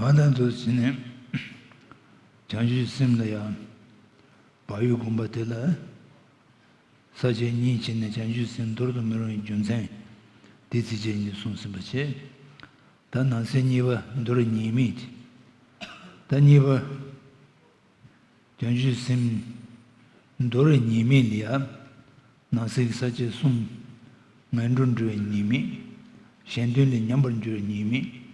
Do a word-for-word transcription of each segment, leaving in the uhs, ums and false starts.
ཨ་ད་དུ་ཕྱིན་ནས་བྱང་ཆུབ་སེམས་ལ་ཡང་བག་ཡོད་སྒོམ་པ་དེ་ལ་ས་བཅད་གཉིས་ཕྱིན་ནས་བྱང་ཆུབ་སེམས་འདོར་དུ་མི་རུང་བའི་རྒྱུ་མཚན་དེ་ཚིགས་བཅད་གཉིས་གསུངས་ཟིན་པ་བྱས། ད་ནང་གསེས་གཉིས་པ་འདོར་ཉེས་དམིགས། ད་གཉིས་པ། བྱང་ཆུབ་སེམས་འདོར་བའི་ཉེས་དམིགས་ལ་ཡང་ནང་གསེས་ཀྱི་ས་བཅད་གསུམ། ངན་འགྲོར་འགྲོ་བའི་ཉེས་དམིགས། གཞན་དོན་ལས་ཉམས་པར་འགྱུར་བའི་ཉེས་དམིགས།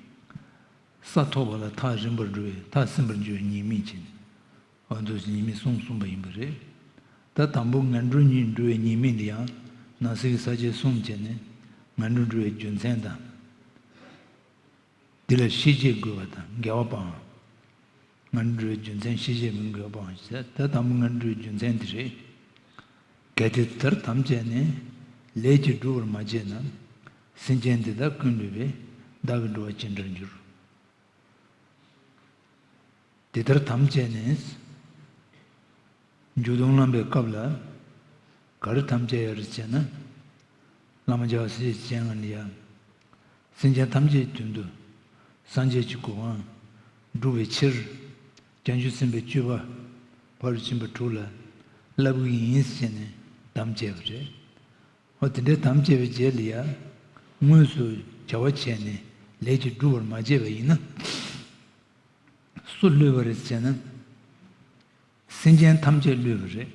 ས་ཐོབ་པ་ལ་ཐག་རིང་པར་འགྲོ་བའི་ཐག་སྲིང་བར་འགྱུར་བའི་ཉེས་དམིགས་བྱས་ནས། འོ་འདུག་ཉེས་དམིགས་གསུམ་གསུངས་པ་ཡིན་པ་རེད། ད་དང་པོ་ངན་འགྲོར་ཉེ་འགྲོ་བའི་ཉེས་དམིགས་ལ་ཡང་ནང་གསེས་ཀྱི་ས་བཅད་གསུམ་བྱས་ནས་ངན་འགྲོར་འགྲོ་བའི་རྒྱུ་མཚན་དང་། འདི་ལ་ཤེས་བྱེད་དགོས་པ་དང་འགལ་བ་སྤང་། ངན་འགྲོའི་རྒྱུ་མཚན་ཤེས་བྱེད་མི་དགོས་པའང་ཞེས་ད་དང་པོ་ངན་འགྲོའི་རྒྱུ་མཚན་དེ་རེད། གལ་ཏེ་དེ་ལྟར་དམ་བཅས་ནས་ལས་ཀྱིས་བསྒྲུབ་པར་མ་བྱས་ན། སེམས་ཅན་དེ་དག་ཀུན་བསླུས་པས་བདག་གི་འགྲོ་བ་ཅི་འདྲར་འགྱུར། དེ་ལྟར་དམ་བཅས་ནས། མཇུག་སྡོམ་བླངས་པའི་སྐབས་ལ་ག་རེ་དམ་བཅས་ཡོད་རེད་ཅེ་ན། བླ་མ་རྒྱལ་བ་སྲས་བཅས་ཀྱི་སྤྱན་སྔར་ལ་ཡང་། སེམས་ཅན་ཐམས་ཅད་དོན་དུ་སངས་རྒྱས་ཀྱི་གོ་འཕང་སྒྲུབ་པའི་ཕྱིར། བྱང་ཆུབ་སེམས་དཔའི་སྤྱོད་པ་ཕ་རོལ་ཕྱིན་པ་དྲུག་ལ་བསླབ་ཀྱི་ཡིན་ཟེར་ནས་དམ་བཅས་པ་རེད། འོ་དེ་འདྲའི་དམ་བཅས་པའི་རྗེས་ལ་ཡང་དངོས་སུ་བྱ་བ་བྱས་ནས་ལས་ཀྱིས་བསྒྲུབ་པར་མ་བྱས་པ་ཡིན་ན། སུ་བསླུས་པ་རེད་ཟེར་ན། སེམས་ཅན་ཐམས་ཅད་བསླུས་པ་རེད།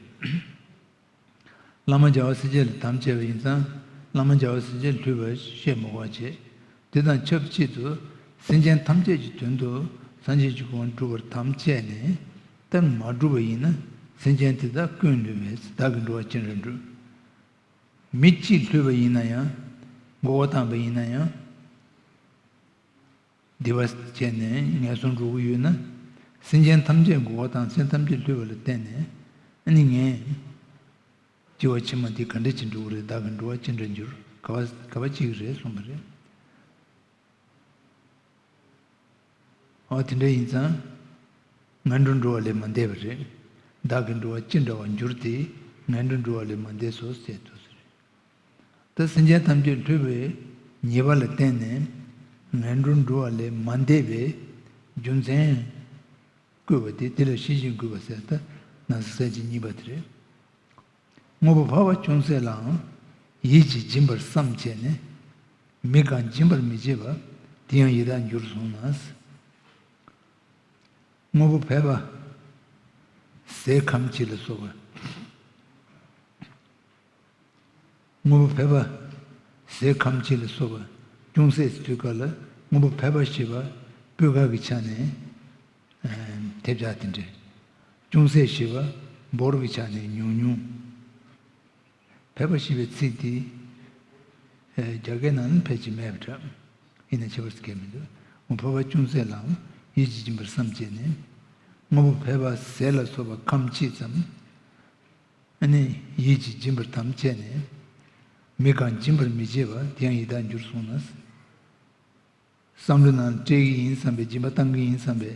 བླ་མ་རྒྱལ་བ་སྲས་བཅས་ལ་དམ་བཅས་པ་ཡིན་ཙང་བླ་མ་རྒྱལ་བ་སྲས་བཅས་བསླུས་པ་བཤད་མི་དགོས་པ་བྱས། དེ་དང་ཆབས་ཅིག་ཏུ་སེམས་ཅན་ཐམས་ཅད་ཀྱི་དོན་དུ་སངས་རྒྱས་ཀྱི་གོ་འཕང་སྒྲུབ་པར་དམ་བཅས་ནས་ད་མ་བསྒྲུབས་པ་ཡིན་ན་སེམས་ཅན་དེ་དག་ཀུན་བསླུས་པས་བདག་གི་འགྲོ་བ་ཅི་འདྲར་འགྱུར། མི་གཅིག་བསླུས་པ་ཡིན་ན་ཡང་། འགོག་པ་བཏང་བ་ཡིན་ན་ཡང་། སྡིག་པ་བྱས་ནས་ངན་སོང་འགྲོ་གི་ཡོད་ན། སེམས་ཅན་ཐམས་ཅད་འགོག་པ་དང་སེམས་ཐམས་ཅད་བསླུས་པ་ལ་བརྟེན་ནས་ཨ་ནི་ངས་སྐྱེ་བ་ཕྱི་མ་འདི་ག་འདྲ་ཅིག་འགྲོ་གི་རེད། བདག་གི་འགྲོ་བ་ཅི་འདྲར་འགྱུར། ག་བ་ག་བ་སྐྱེ་གི་རེད་གསུངས་པ་རེད། འོ་དེ་འདྲ་ཡིན་ཙང་། ངན་འགྲོར་འགྲོ་བ་ལས་མ་འདས་པ་རེད། བདག་གི་འགྲོ་བ་ཅི་འདྲ་བར་འགྱུར་ཏེ་ངན་འགྲོར་འགྲོ་བ་ལས་མ་འདས་སོ་ཟེར་དུས་སུ་རེད། ད་སེམས་ཅན་ཐམས་ཅད་བསླུས་པའི་ཉེས་པ་ལ་བརྟེན་ནས་ངན་འགྲོར་འགྲོ་བ་ལས་མ་འདས་པའི་རྒྱུ་མཚན་བཀོད་པ་དེ་དེ་ལ་ཤེས་བཞིན་དགོས་པ་ཟེར་ད་ནང་གསེས་ས་བཅད་གཉིས་པ་དེ་རེད། དངོས་པོ་འཕགས་པ་ཅུང་ཟད་ལའང་ཡིད་ཀྱིས་སྦྱིན་པར་བསམ་བྱས་ནས་མི་གང་སྦྱིན་པར་མི་བྱེད་པ་དེ་ཡང་ཡི་དྭགས་འགྱུར་གསུངས་ན། དངོས་པོ་འཕགས་པ་ཟས་ཁམ་གཅིག་ལ་སོགས་པ། དངོས་པོ་འཕགས་པ་ཟས་ཁམ་གཅིག་ལ་སོགས་པ་ཅུང་ཟད་ཟེར་དུས་སྐབས་ལ་དངོས་པོ་འཕགས་པ་ཞེས་པ་སྤུས་ཀ་གི་ཆ་ནས་ཐེབས་ཆག་དེ་འདྲ། ཅུང་ཟད་ཞེས་པ་འབོར་གྱི་ཆ་ནས་ཉུང་ཉུང་། འཕགས་པ་ཞེས་པའི་ཚིག་དེ་རྒྱ་སྐད་ནང་ཕལ་ཆེར་མེད་པ་འདྲ། ཡིན་ན་ཁྱད་པར་གང་ཡང་མི་འདུག་འཕགས་པ་ཅུང་ཟད་ལའང་ཡིད་ཀྱིས་སྦྱིན་པར་བསམ་བྱས་ནས། དངོས་པོ་འཕགས་པ་ཟས་ལ་སོགས་པ་ཁམ་གཅིག་ཙམ། ཨ་ནི་ཡིད་ཀྱིས་སྦྱིན་པར་དམ་བཅས་ནས། མི་གང་སྦྱིན་པར་མི་བྱེད་པ་དེ་ཡང་ཡི་དྭགས་འགྱུར་གསུངས་ན། བསམ་བློ་ནང་སྤྲད་ཀྱི་ཡིན་བསམ་པའི་སྦྱིན་པ་བཏང་གི་ཡིན་བསམ་པའི་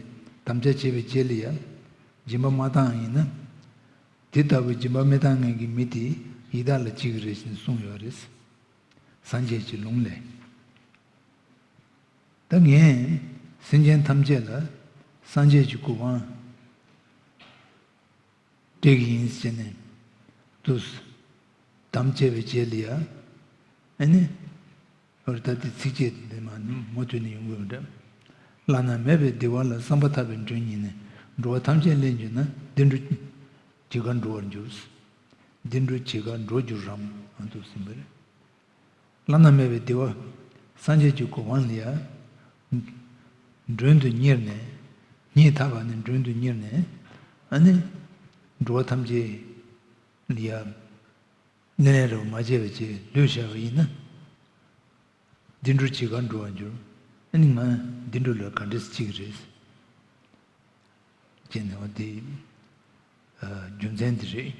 དམ་བཅའ་བྱས་པའི་རྗེས་ལ་ཡང་སྦྱིན་པ་མ་བཏང་ཡིན་ན། དེ་ལྟ་བུའི་སྦྱིན་པ་མི་བཏང་མཁན་གྱི་མི་དེ་ཡི་དྭགས་ལ་སྐྱེ་གི་རེད་ཅེས་གསུངས་ཡོད་རེད། སངས་རྒྱས་ཀྱི་ལུང་ལས། ད་ངས་སེམས་ཅན་ཐམས་ཅད་ལ་སངས་རྒྱས་ཀྱི་གོ་འཕང་སྤྲད་ཀྱི་ཡིན་ཟེར་ནས་དུས་དམ་བཅས་པའི་རྗེས་ལ་ཡ། ཨ་ནི། འོ་ད་ལྟའི་ཚིགས་བཅད་འདི་མ་མུ་མཐུད་ནས་ཡོང་དགོས་པ་འདྲ། བླ་ན་མེད་པའི་བདེ་བ་ལ་བསམ་པ་ཐག་པས་མགྲོན་གཉིས་ནས་འགྲོ་བ་ཐམས་ཅད་ལེན་གྱུར་ན་བདེ་འགྲོ་ཇི་གར་འགྲོ་བར་འགྱུར། བདེ་འགྲོ་ཇི་གར་འགྲོ་འགྱུར་རམ་ཨ་འདུག་ཟིན་པ་རེད། བླ་ན་མེད་པའི་བདེ་བ་སངས་རྒྱས་ཀྱི་གོ་འཕང་ལ་ཡ། མགྲོན་དུ་གཉེར་ནས། སྙིང་ཐག་པ་ནས་མགྲོན་དུ་གཉེར་ནས། ཨ་ནི། འགྲོ་བ་ཐམས་ཅད་ལ་ཡ། སྣེ་ལེན་རེ་བ་མ་བྱས་པའི་ཆེད་ལུས་བྱས་པ་ཡིན་ན། བདེ་འགྲོ་ཇི་གར་འགྲོ་བར་འགྱུར། ཨ་ནི་ང་བདེ་འགྲོ་ལ་ག་འདྲས་སེ་སྐྱེ་གི་རེད། ཅེས་ནས་བ་དེ། རྒྱུ་མཚན་དེ་རེད།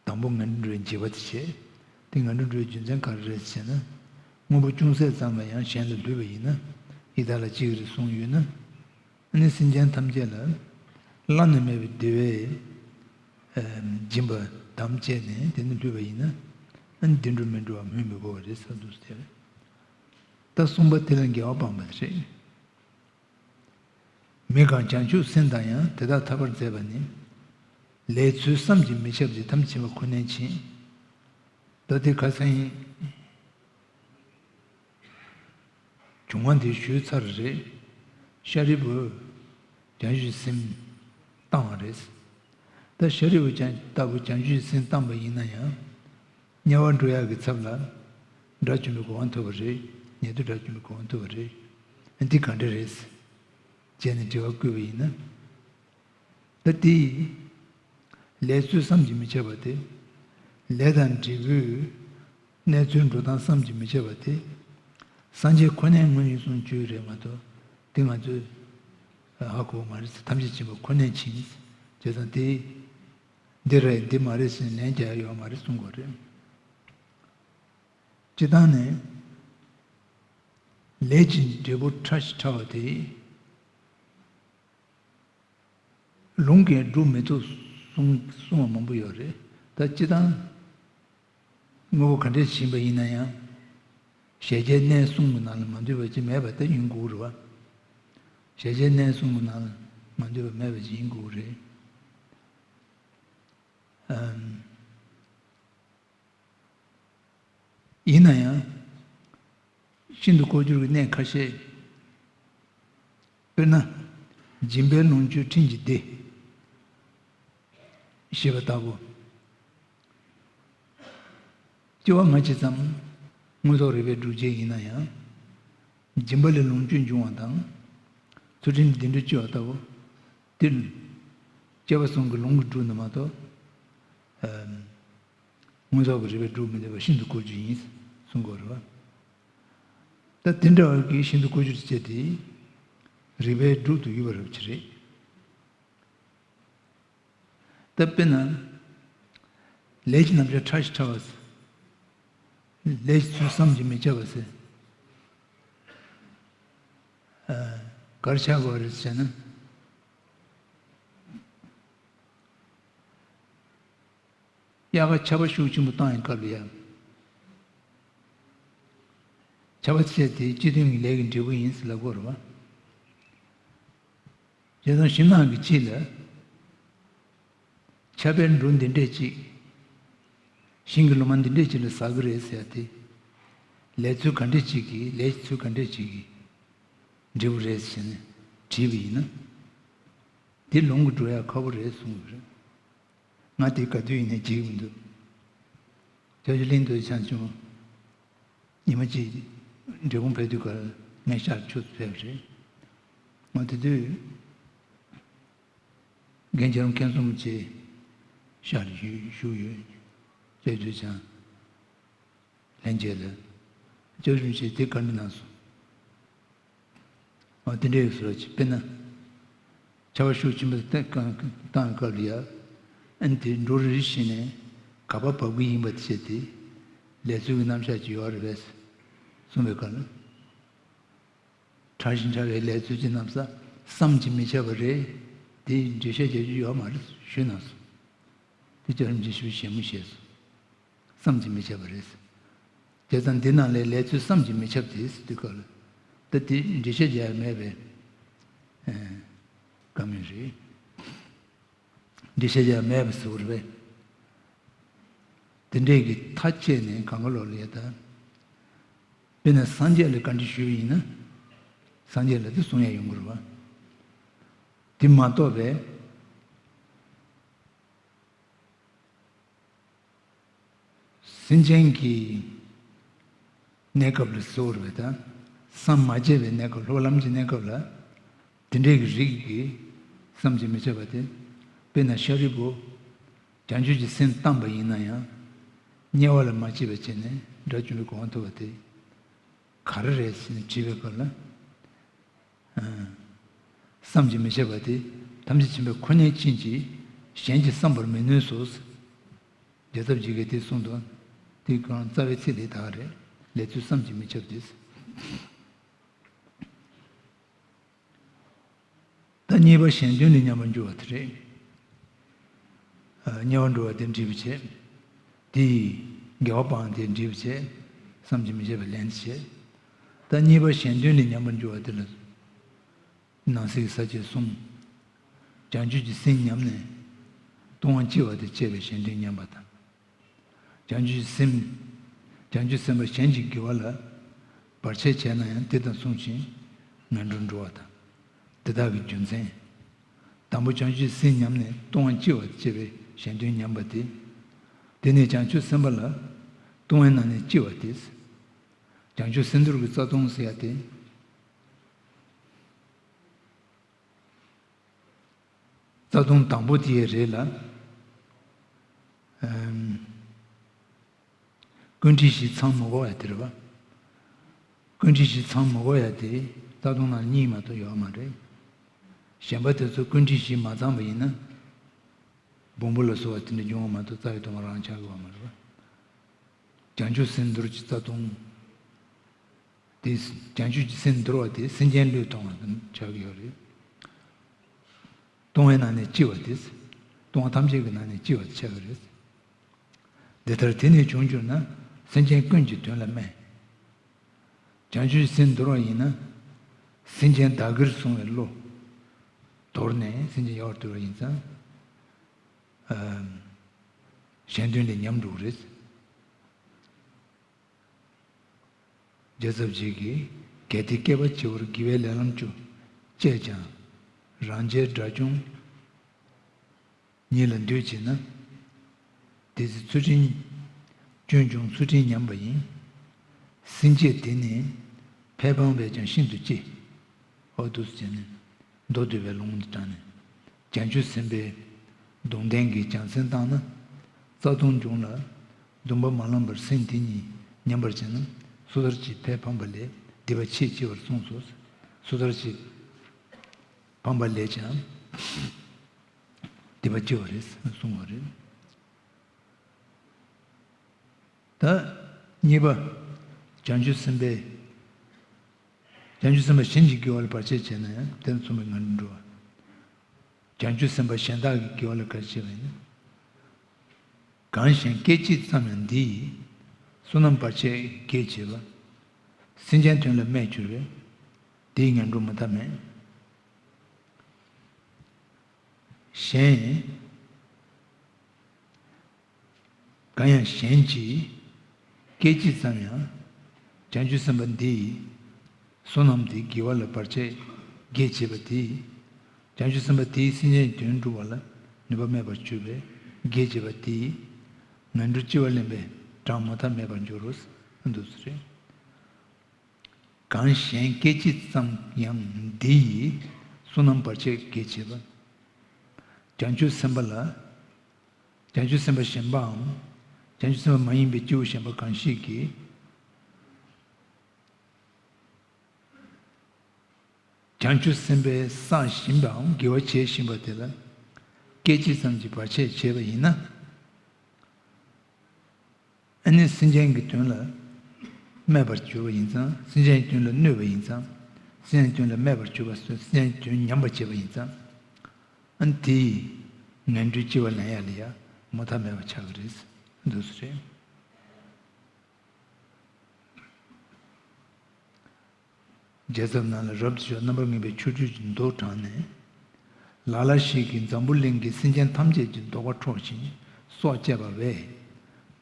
དང་པོ་ངན་འགྲོའི་འཇིགས་པ་དེ་བྱས། དེ་ངན་འགྲོར་འགྲོ་བའི་རྒྱུ་མཚན་ག་རེ་རེད་ཟེར་ན། དངོས་པོ་ཅུང་ཟད་ཙམ་ལ་ཡང་གཞན་ལ་བསླུས་པ་ཡིན་ན། ཡི་དྭགས་ལ་སྐྱེ་གི་རེད་གསུངས་ཡོད་ན། ཨ་ནི་སེམས་ཅན་ཐམས་ཅད་ལ་བླ་ན་མེད་པའི་བདེ་བའི་སྦྱིན་པ་དམ་བཅས་ནས་དེ་ནི་བསླུས་པ་ཡིན་ན། ཨ་ནི་བདེ་འགྲོར་མི་འགྲོ་བ་སྨོས་མི་དགོས་པ་རེད་ཟེར་འདུག་ཟེར། ད་གསུམ་པ་དེ་ལ་འགལ་བ་སྤངས་པ་རེད། མི་གང་བྱང་ཆུབ་སེམས་དང་ཡང་དེ་དག་ཐར་པར་མཛད་པ་ནི། ལས་ཚུལ་བསམ་གྱིས་མི་ཁྱབ་སྟེ་ཐམས་ཅད་མཁྱེན་པ་ཁོ་ནའི་ཕྱིར། ད་དེ་ཁ་སང་ཡིན། བྱུང་བ་འདི་ཞུས་ཚར་རེད། ཤཱ་རིའི་བུ། བྱང་ཆུབ་སེམས་བཏང་བ་རེད། ད་ཤཱ་རིའི་བུ་ཀྱང་ལྟ་བུ་བྱང་ཆུབ་སེམས་བཏང་བ་ཡིན་ན་ཡང་། དམྱལ་བར་འགྲོ་ཡག་གི་ཚབ་ལ་དགྲ་བཅོམ་པའི་གོ་འཕང་ཐོབ་པ་རེད། ཉེ་དུ་དགྲ་བཅོམ་པའི་གོ་འཕང་ཐོབ་པ་རེད། འདི་ག་འདྲ་རེད། བྱས་ནས་དྲི་བ་བཀོད་པ་ཡིན་ན། ད་དེ། ལས་ཚུལ་བསམ་གྱིས་མི་ཁྱབ་པ་དེ། ལས་དང་འབྲས་བུའི་གནས་ཚུལ་འགྲོ་སྟངས་བསམ་གྱིས་མི་ཁྱབ་པ་དེ། སངས་རྒྱས་ཁོ་ནའི་ངོས་ནས་གསུངས་རྒྱུ་རེད་མ་གཏོགས་དེ་ང་ཚོས་ཧ་གོ་བ་མ་རེད། ཐམས་ཅད་མཁྱེན་པ་ཁོ་ནའི་ཕྱིར། བྱས་ཙང་དེ། འདི་རེད་འདི་མ་རེད་ཟེར་ནས་ལན་རྒྱག་ཡ་ཡོད་མ་རེད་གསུང་དགོས་རེད། སྤྱིར་བཏང་ནས། ལས་ཀྱི་འབྲས་བུ་ཕྲ་ཞིང་ཕྲ་བ་དེ། ལུང་གིས་སྒྲུབ་མི་ཐུབ་གསུང་གསུང་བ་མང་པོ་ཡོད་རེད། ད་སྤྱིར་བཏང་། དངོས་པོ་ག་འདྲས་ཕྱིན་པ་ཡིན་ན་ཡང་། གཞལ་བྱའི་གནས་གསུམ་གྱི་ནང་ལ་མ་འདུས་པ་ཅིག་མེད་པ་དེ་ཡིན་དགོས་རེད་བ། གཞལ་བྱའི་གནས་གསུམ་གྱི་ནང་ལ་མ་འདུས་པ་མེད་པ་ཅིག་ཡིན་དགོས་རེད། ཨམ། ཡིན་ན་ཡང་། ཤིན་ཏུ་ལྐོག་གྱུར་གྱི་གནས་ཁ་ཤས། དཔེར་ན། སྦྱིན་པའི་ལོངས་སྤྱོད་ཕྲིན་གྱིས་བདེ། ཞེས་པ་ལྟ་བུ། སྐྱེ་བ་སྔ་ཕྱི་ཙམ། དངོས་ཐོག་རིགས་པས་སྒྲུབ་བྱེད་ཡིན་ན་ཡང་། སྦྱིན་པ་ལས་ལོངས་སྤྱོད་འབྱུང་བ་དང་། ཚུལ་ཁྲིམས་ལྡན་འབྲས་སྐྱེ་བ་ལྟ་བུ། འདིར། སྐྱེས་པ་གསུམ་གྱི་ལོངས་སུ་སྤྲུལ་ནི་མ་གཏོགས། ཨམ། དངོས་ཐོག་གི་རིགས་པས་སྒྲུབ་མི་འདོད་པ་ཤིན་ཏུ་ལྐོག་གྱུར་ཡིན་གསུང་དགོས་རེད་བ། ད་དེ་འདྲ་བ་གི་ཤིན་ཏུ་ལྐོག་གྱུར་ཅེས་དེ། རིགས་པས་སྒྲུབ་ཏུ་ཡོད་པ་རབ་ཅི་རེད། ད་དཔེར་ན། ལས་ཀྱི་རྣམ་གཞག་ཕྲ་ཞིང་ཕྲ་བ་ཟེར། ལས་ཀྱི་ཚུལ་བསམ་གྱིས་མི་ཁྱབ་པ་ཟེར། ཨ། ག་རེ་ཆགས་དགོས་རེད་ཟེར་ན། དབྱར་ཁ་ཆར་པ་ཤུགས་ཆེན་པོ་བཏང་ཡི་སྐབས་ལ་ཡང་། ཆར་པ་ཆེ་དེ་སྤྱི་མཐུན་གྱི་ལས་ཀྱི་འབྲས་བུ་ཡིན་ཟེར་ལབ་དགོས་རེད་བ། བྱས་ཙང་ཤིང་ནགས་ཀྱི་དཀྱིལ་ལ། ཆར་པའི་འབྲུ་འདི་འདྲས་ཅིག་ཤིང་གི་ལོ་མ་འདི་འདྲས་ཅིག་ལ་ཟག་གི་རེད་ཟེར་ཏེ། ལས་ཚུལ་ག་འདྲས་ཅིག་གིས་ལས་ཀྱི་ཚུལ་ག་འདྲས་ཅིག་གིས་འབྲས་བུ་རེད་ཟེར་ནས་དྲིས་པ་ཡིན་ན། འདི་ལོངས་སུ་འགྲོ་ཡ་ཁག་པོ་རེད་གསུངས་པ་རེད། ང་དེ་ག་དུས་ཡིན་ནའི་བརྗེད་ཀྱི་མི་འདུག་བྱ་རྒྱུ་གླིང་དུ་ཆང་བྱུང་། ཉི་མ་གཅིག་འབྲས་སྤུངས་ཕེབས་དུས་ཀར་ངས་ཤར་ཕྱོགས་སུ་ཕེབས་རེད། ང་དེ་དུས་རྒན་རྒྱལ་རོང་མཁན་ཟུར་པ་ཅིག་ཤར་བཞུགས་ཡོད། བྱ་རྒྱུ་ཆང་ལྷན་རྒྱས་ལ་བྱ་རྒྱུ་ཆང་དེ་བཀའ་འདྲི་གནང་སོང་། འོ་དེ་འདྲའི་བཟོ་ཅིག་དཔེར་ན། ཆར་པ་ཤུགས་ཆེན་པོ་བཏང་བཏང་སྐབས་ལ་ཡ། ཨ་ནི་དེ་འབྲུ་རེ་རེ་བཞིན་ནས་ག་པར་བབས་ཀྱི་ཡིན་པ་དེ་བྱས་ཏེ། ལས་ཚུལ་གྱི་རྣམ་གཞག་ཅིག་ཡོད་རེད་པས། གསུངས་པའི་སྐབས་ལ། ཕྲ་ཞིང་ཕྲ་བའི་ལས་ཚུལ་གྱི་རྣམ་གཞག་བསམ་གྱིས་མི་ཁྱབ་པ་རེད། དེ་འགྲེལ་བཤད་རྒྱག་རྒྱུ་ཡོད་མ་རེད་ཞུས་གནང་སོང་། དེ་རྒྱལ་བ་རིན་པོ་ཆེས་ཞིབ་ཞིབ་ཞལ་མོ་བཞེས་སོང་། བསམ་གྱིས་མི་ཁྱབ་པ་རེད། བྱས་ཙང་འདི་ནང་ལས་ལས་ཚུལ་བསམ་གྱིས་མི་ཁྱབ་དེ་ཟེར་དུས་སྐབས་ལ། ད་དེ་འགྲེལ་བཤད་རྒྱག་ཡ་མེད་པའི་ཨ་བཀའ་མོལ་རེད། འགྲེལ་བཤད་རྒྱག་ཡ་མེད་པ་ཟེར་བ་རེད་པས། དེ་འདྲས་ཀྱི་མཐའ་བཅད་ནས་གང་ག་ལོག་ལ་ཡ་ད། དཔེར་ན་སངས་རྒྱས་ལ་བཀའ་འདྲི་ཞུས་པ་ཡིན་ན། སངས་རྒྱས་ལ་དེ་གསུང་ཡ་ཡོང་གི་རེད་པ། དེ་མ་གཏོགས་པའི། སེམས་ཅན་གྱི་གནས་སྐབས་ལ་གཟིགས་པར་བས་དང་། སངས་མ་རྒྱས་པའི་གནས་སྐབས་སློབ་ལམ་གྱི་གནས་སྐབས་ལ། དེ་འདྲའི་གི་རིགས་ཀྱི་བསམ་གྱིས་མི་ཁྱབ་པ་དེ། དཔེར་ན་ཤཱ་རིའི་བུ། བྱང་ཆུབ་ཀྱི་སེམས་བཏང་པ་ཡིན་ན་ཡང་། དམྱལ་བ་ལ་མ་སྐྱེས་པ་བྱས་ནས་དགྲ་བཅོམ་པའི་གོ་འཕང་ཐོབ་པ་དེ། ག་རེ་རེད་ཟེར་ནས་དྲིས་པའི་སྐབས་ལ། བསམ་གྱིས་མི་ཁྱབ་པ་དེ་ཐམས་ཅད་མཁྱེན་པ་ཁོ་ནའི་ཕྱིར་གྱིས་གཞན་གྱིས་བསམ་པར་མི་ནུས་སོ། རྒྱལ་ཚབ་ཀྱིས་དེ་གསུངས་དོན་དེ་གང་རྩ་བའི་ཚིག་ལས་དག་རེད། ལས་ཚུལ་བསམ་གྱིས་མི་ཁྱབ་དེ། ད་གཉིས་པ་གཞན་དོན་ལ་མཉམ་པར་འགྱུར་བ་དེ་རེད། དམྱལ་བར་འགྲོ་བ་དེ་འདྲིས་པ་བྱས། དེ་ཡིས་དགེ་བ་སྤངས་དེ་འདྲིས་པ་བྱས། བསམ་གྱིས་མི་ཁྱབ་པའི་ལན་དེ་བྱས། ད་གཉིས་པ་གཞན་དོན་ལ་མཉམ་པར་འགྱུར་བ་དེ་ལ། ནང་གསེས་ས་བཅད་གསུམ། བྱང་ཆུབ་ཀྱི་སེམས་ཉམས་ནས་ལྟུང་བ་སྐྱེ་བ་དེ་བཅས་པའི་གཞན་དོན་ཉམས་པ་དང་། བྱང་ཆུབ་སེམས། བྱང་ཆུབ་སེམས་དཔའ་གཞན་གྱི་དགེ་བ་ལ་བར་ཆད་བྱས་ན་ཡང་དེ་དང་མཚུངས་ཤིང་ངན་འགྲོར་འགྲོ་བ་དང་། དེ་དག་གི་རྒྱུ་མཚན། དང་པོ་བྱང་ཆུབ་སེམས་ཉམས་ནས་ལྟུང་བ་སྐྱེ་བ་བཅས་པའི་གཞན་དོན་ཉམས་པ་སྟེ། དེ་ནས་བྱང་ཆུབ་སེམས་དཔའ་ལ་ལྟུང་བའི་ནང་ནས་སྐྱེ་བ་སྟེ། བྱང་ཆུབ་སེམས་འདུལ་གྱི་རྩ་ལྟུང་ཟེར་ཡ་སྟེ། རྩ་ལྟུང་དང་པོ་དེའི་རེད་ལ། ཨམ། ཀུན་དཀྲིས་བཞི་ཚང་མི་དགོས་ཡ་དེ་རེད་བ། ཀུན་དཀྲིས་བཞི་ཚང་མི་དགོས་ཡ་དེ་རྩ་ལྟུང་ནང་གཉིས་མ་གཏོགས་ཡོད་མ་རེད། གཞན་པ་དེ་ཚོ་ཀུན་དཀྲིས་བཞི་མ་ཚང་བ་ཡིན་ན། སྦོམ་པོ་ལ་སོགས་པ་དེ་འདྲ་འབྱུང་བ་མ་གཏོགས་རྩ་བའི་ལྟུང་བ་རང་ཆགས་ཀྱི་ཡོད་མ་རེད་བ། བྱང་ཆུབ་སེམས་འདུལ་གྱི་རྩ་ལྟུང་། དེ། བྱང་ཆུབ་ཀྱི་སེམས་འདུལ་བ་དེ་སེམས་ཅན་བློས་གཏོང་བ་དང་ཆགས་ཀྱི་ཡོད་རེད། ལྟུང་བའི་ནང་ནས་སྐྱེ་བ་དེ། ལྟུང་བ་ཐམས་ཅད་ཀྱི་ནང་ནས་སྐྱེ་བ་ཆགས་ཀྱི་རེད། འདི་ལྟར་དེ་ནས་བྱུང་གྱུར་ན་སེམས་ཅན་ཀུན་གྱི་དོན་ལ་སྨད། བྱང་ཆུབ་སེམས་འདུལ་བ་ཡིན་ན། སེམས་ཅན་བདག་གིར་བཟུང་བའི་བློ། དོར་ནས་སེམས་ཅན་ཡལ་བར་བཏུལ་བ་ཡིན་ཙང་། ཨ། གཞན་དོན་ལས་ཉམས་འགྲོ་གི་རེད། རྒྱལ་ཚབ་རྗེ་གིས། གལ་ཏེ་བསྐལ་པ་བྱེ་བར་དགེ་བའི་ལས་ལམ་བཅུ། སྤྱད་ཀྱང་རང་རྒྱལ་དགྲ་བཅོམ་ཉིད་ལ་འདུད་བྱེད་ན། དེ་ཚེ་ཚུལ་ཁྲིམས། སྐྱོན་བྱུང་ཚུལ་ཁྲིམས་ཉམས་པ་ཡིན། སེམས་བསྐྱེད་དེ་ནི་ཕས་ཕངས་པས་ཀྱང་ཤིན་ཏུ་གཅེས། འོ་འདུག་སེ་བྱས་ནས་མདོ་སྡུད་པའི་ལུང་དྲངས་ནས། བྱང་ཆུབ་སེམས་དཔའི་གདུང་རྟེན་གྱི་བྱང་སེམས་བཏང་ན། རྩ་ལྟུང་འབྱུང་ལ། སྡོམ་པ་མ་བླངས་པར་སེམས་དེ་ཉིད་ཉམས་པར་བྱས་ན། སོ་ཐར་གྱི་ཕས་ཕངས་པ་ལས་སྡིག་པ་ཆེས་ཆེ་བར་གསུངས་སོ། སོ་ཐར་གྱི་ཕངས་པ་ལས་ཀྱང་སྡིག་པ་ཆེ་བ་རེད་གསུངས་པ་རེད། ད་གཉིས་པ། བྱང་ཆུབ་སེམས་དཔའི། བྱང་ཆུབ་སེམས་དཔའ་གཞན་གྱི་དགེ་བ་ལ་བར་ཆད་བྱས་ན་ཡང་དེ་ལ་མཚུངས་པའི་ངན་འགྲོར་འགྲོ་བ། བྱང་ཆུབ་སེམས་དཔའ་གཞན་དག་གི་དགེ་བ་ལ་བར་ཆད་བྱས་པ་ཡིན་ན། གང་གཞན་སྐད་ཅིག་ཙམ་ཡང་འདི་ཡིས། བསོད་ནམས་བར་ཆད་བགེགས་བྱེད་པ། སེམས་ཅན་དོན་ལ་སྨད་གྱུར་པས། དེའི་ངན་འགྲོར་མུ་མཐའ་མེད། གཞན། གང་ཡང་གཞན་གྱིས་སྐད་ཅིག་ཙམ་ཡང་། བྱང་ཆུབ་སེམས་དཔའ་འདི་ཡི་བསོད་ནམས་དེ་དགེ་བ་ལ་བར་ཆད་བགེགས་བྱེད་པ་དེས། བྱང་ཆུབ་སེམས་དཔའ་དེའི་སེམས་ཅན་དོན་སྒྲུབ་པ་ལ་ནུས་པ་མེད་པར་གྱུར་པས་བགེགས་བྱེད་པ་དེས། ངན་འགྲོར་ལྕི་བ་ལེན་པའི་གྲངས་མུ་མཐའ་མེད་པར་འགྱུར་རོ། འདུག་སེ་རེད། གང་གཞན་སྐད་ཅིག་ཙམ་ཡང་འདི་ཡིས། བསོད་ནམས་བར་ཆད་བགེགས་བྱེད་པ། བྱང་ཆུབ་སེམས་དཔའ་ལ། བྱང་ཆུབ་སེམས་དཔའ་གཞན་པའམ། བྱང་ཆུབ་སེམས་དཔའ་མ་ཡིན་པའི་སྐྱེ་བོ་གཞན་པ་གང་ཞིག་གིས། བྱང་ཆུབ་སེམས་དཔའི་བསགས་བཞིན་པའམ་དགེ་བ་བྱེད་བཞིན་པ་དེ་ལ། སྐད་ཅིག་ཙམ་གྱིས་བར་ཆད་བྱས་པ་ཡིན་ན། ཨ་ནི་སེམས་ཅན་གྱི་དོན་ལ་སྨད་པར་གྱུར་པ་ཡིན་ཙང་། སེམས་ཅན་གྱི་དོན་ལ་གནོད་པ་ཡིན་ཙང་། སེམས་ཅན་གྱི་དོན་ལ་སྨད་པར་གྱུར་པ་སོགས་སེམས་ཅན་གྱི་དོན་ཉམས་པར་བྱེད་པ་ཡིན་ཙང་། ཨ་ནི་དེ་ཡིས་ངན་འགྲོའི་ལྕི་བ་ལེན་ཡ་ལ་ཡ་མུ་མཐའ་མེད་པ་ཆགས་ཀྱི་རེད། འདུག་སེ་རེད། རྒྱལ་ཚབ་རྣམས་ལ་རབ་ཏུ་ཕྱོགས་རྣམ་པར་ངེས་པའི་ཆོ་འཕྲུལ་གྱི་མདོ་དྲངས་ནས། ལ་ལ་ཞིག་གིས་འཛམ་བུ་གླིང་གི་སེམས་ཅན་ཐམས་ཅད་ཀྱི་བདོག་པ་འཕྲོག་ཅིང་སྲོག་བཅད་པ་བས།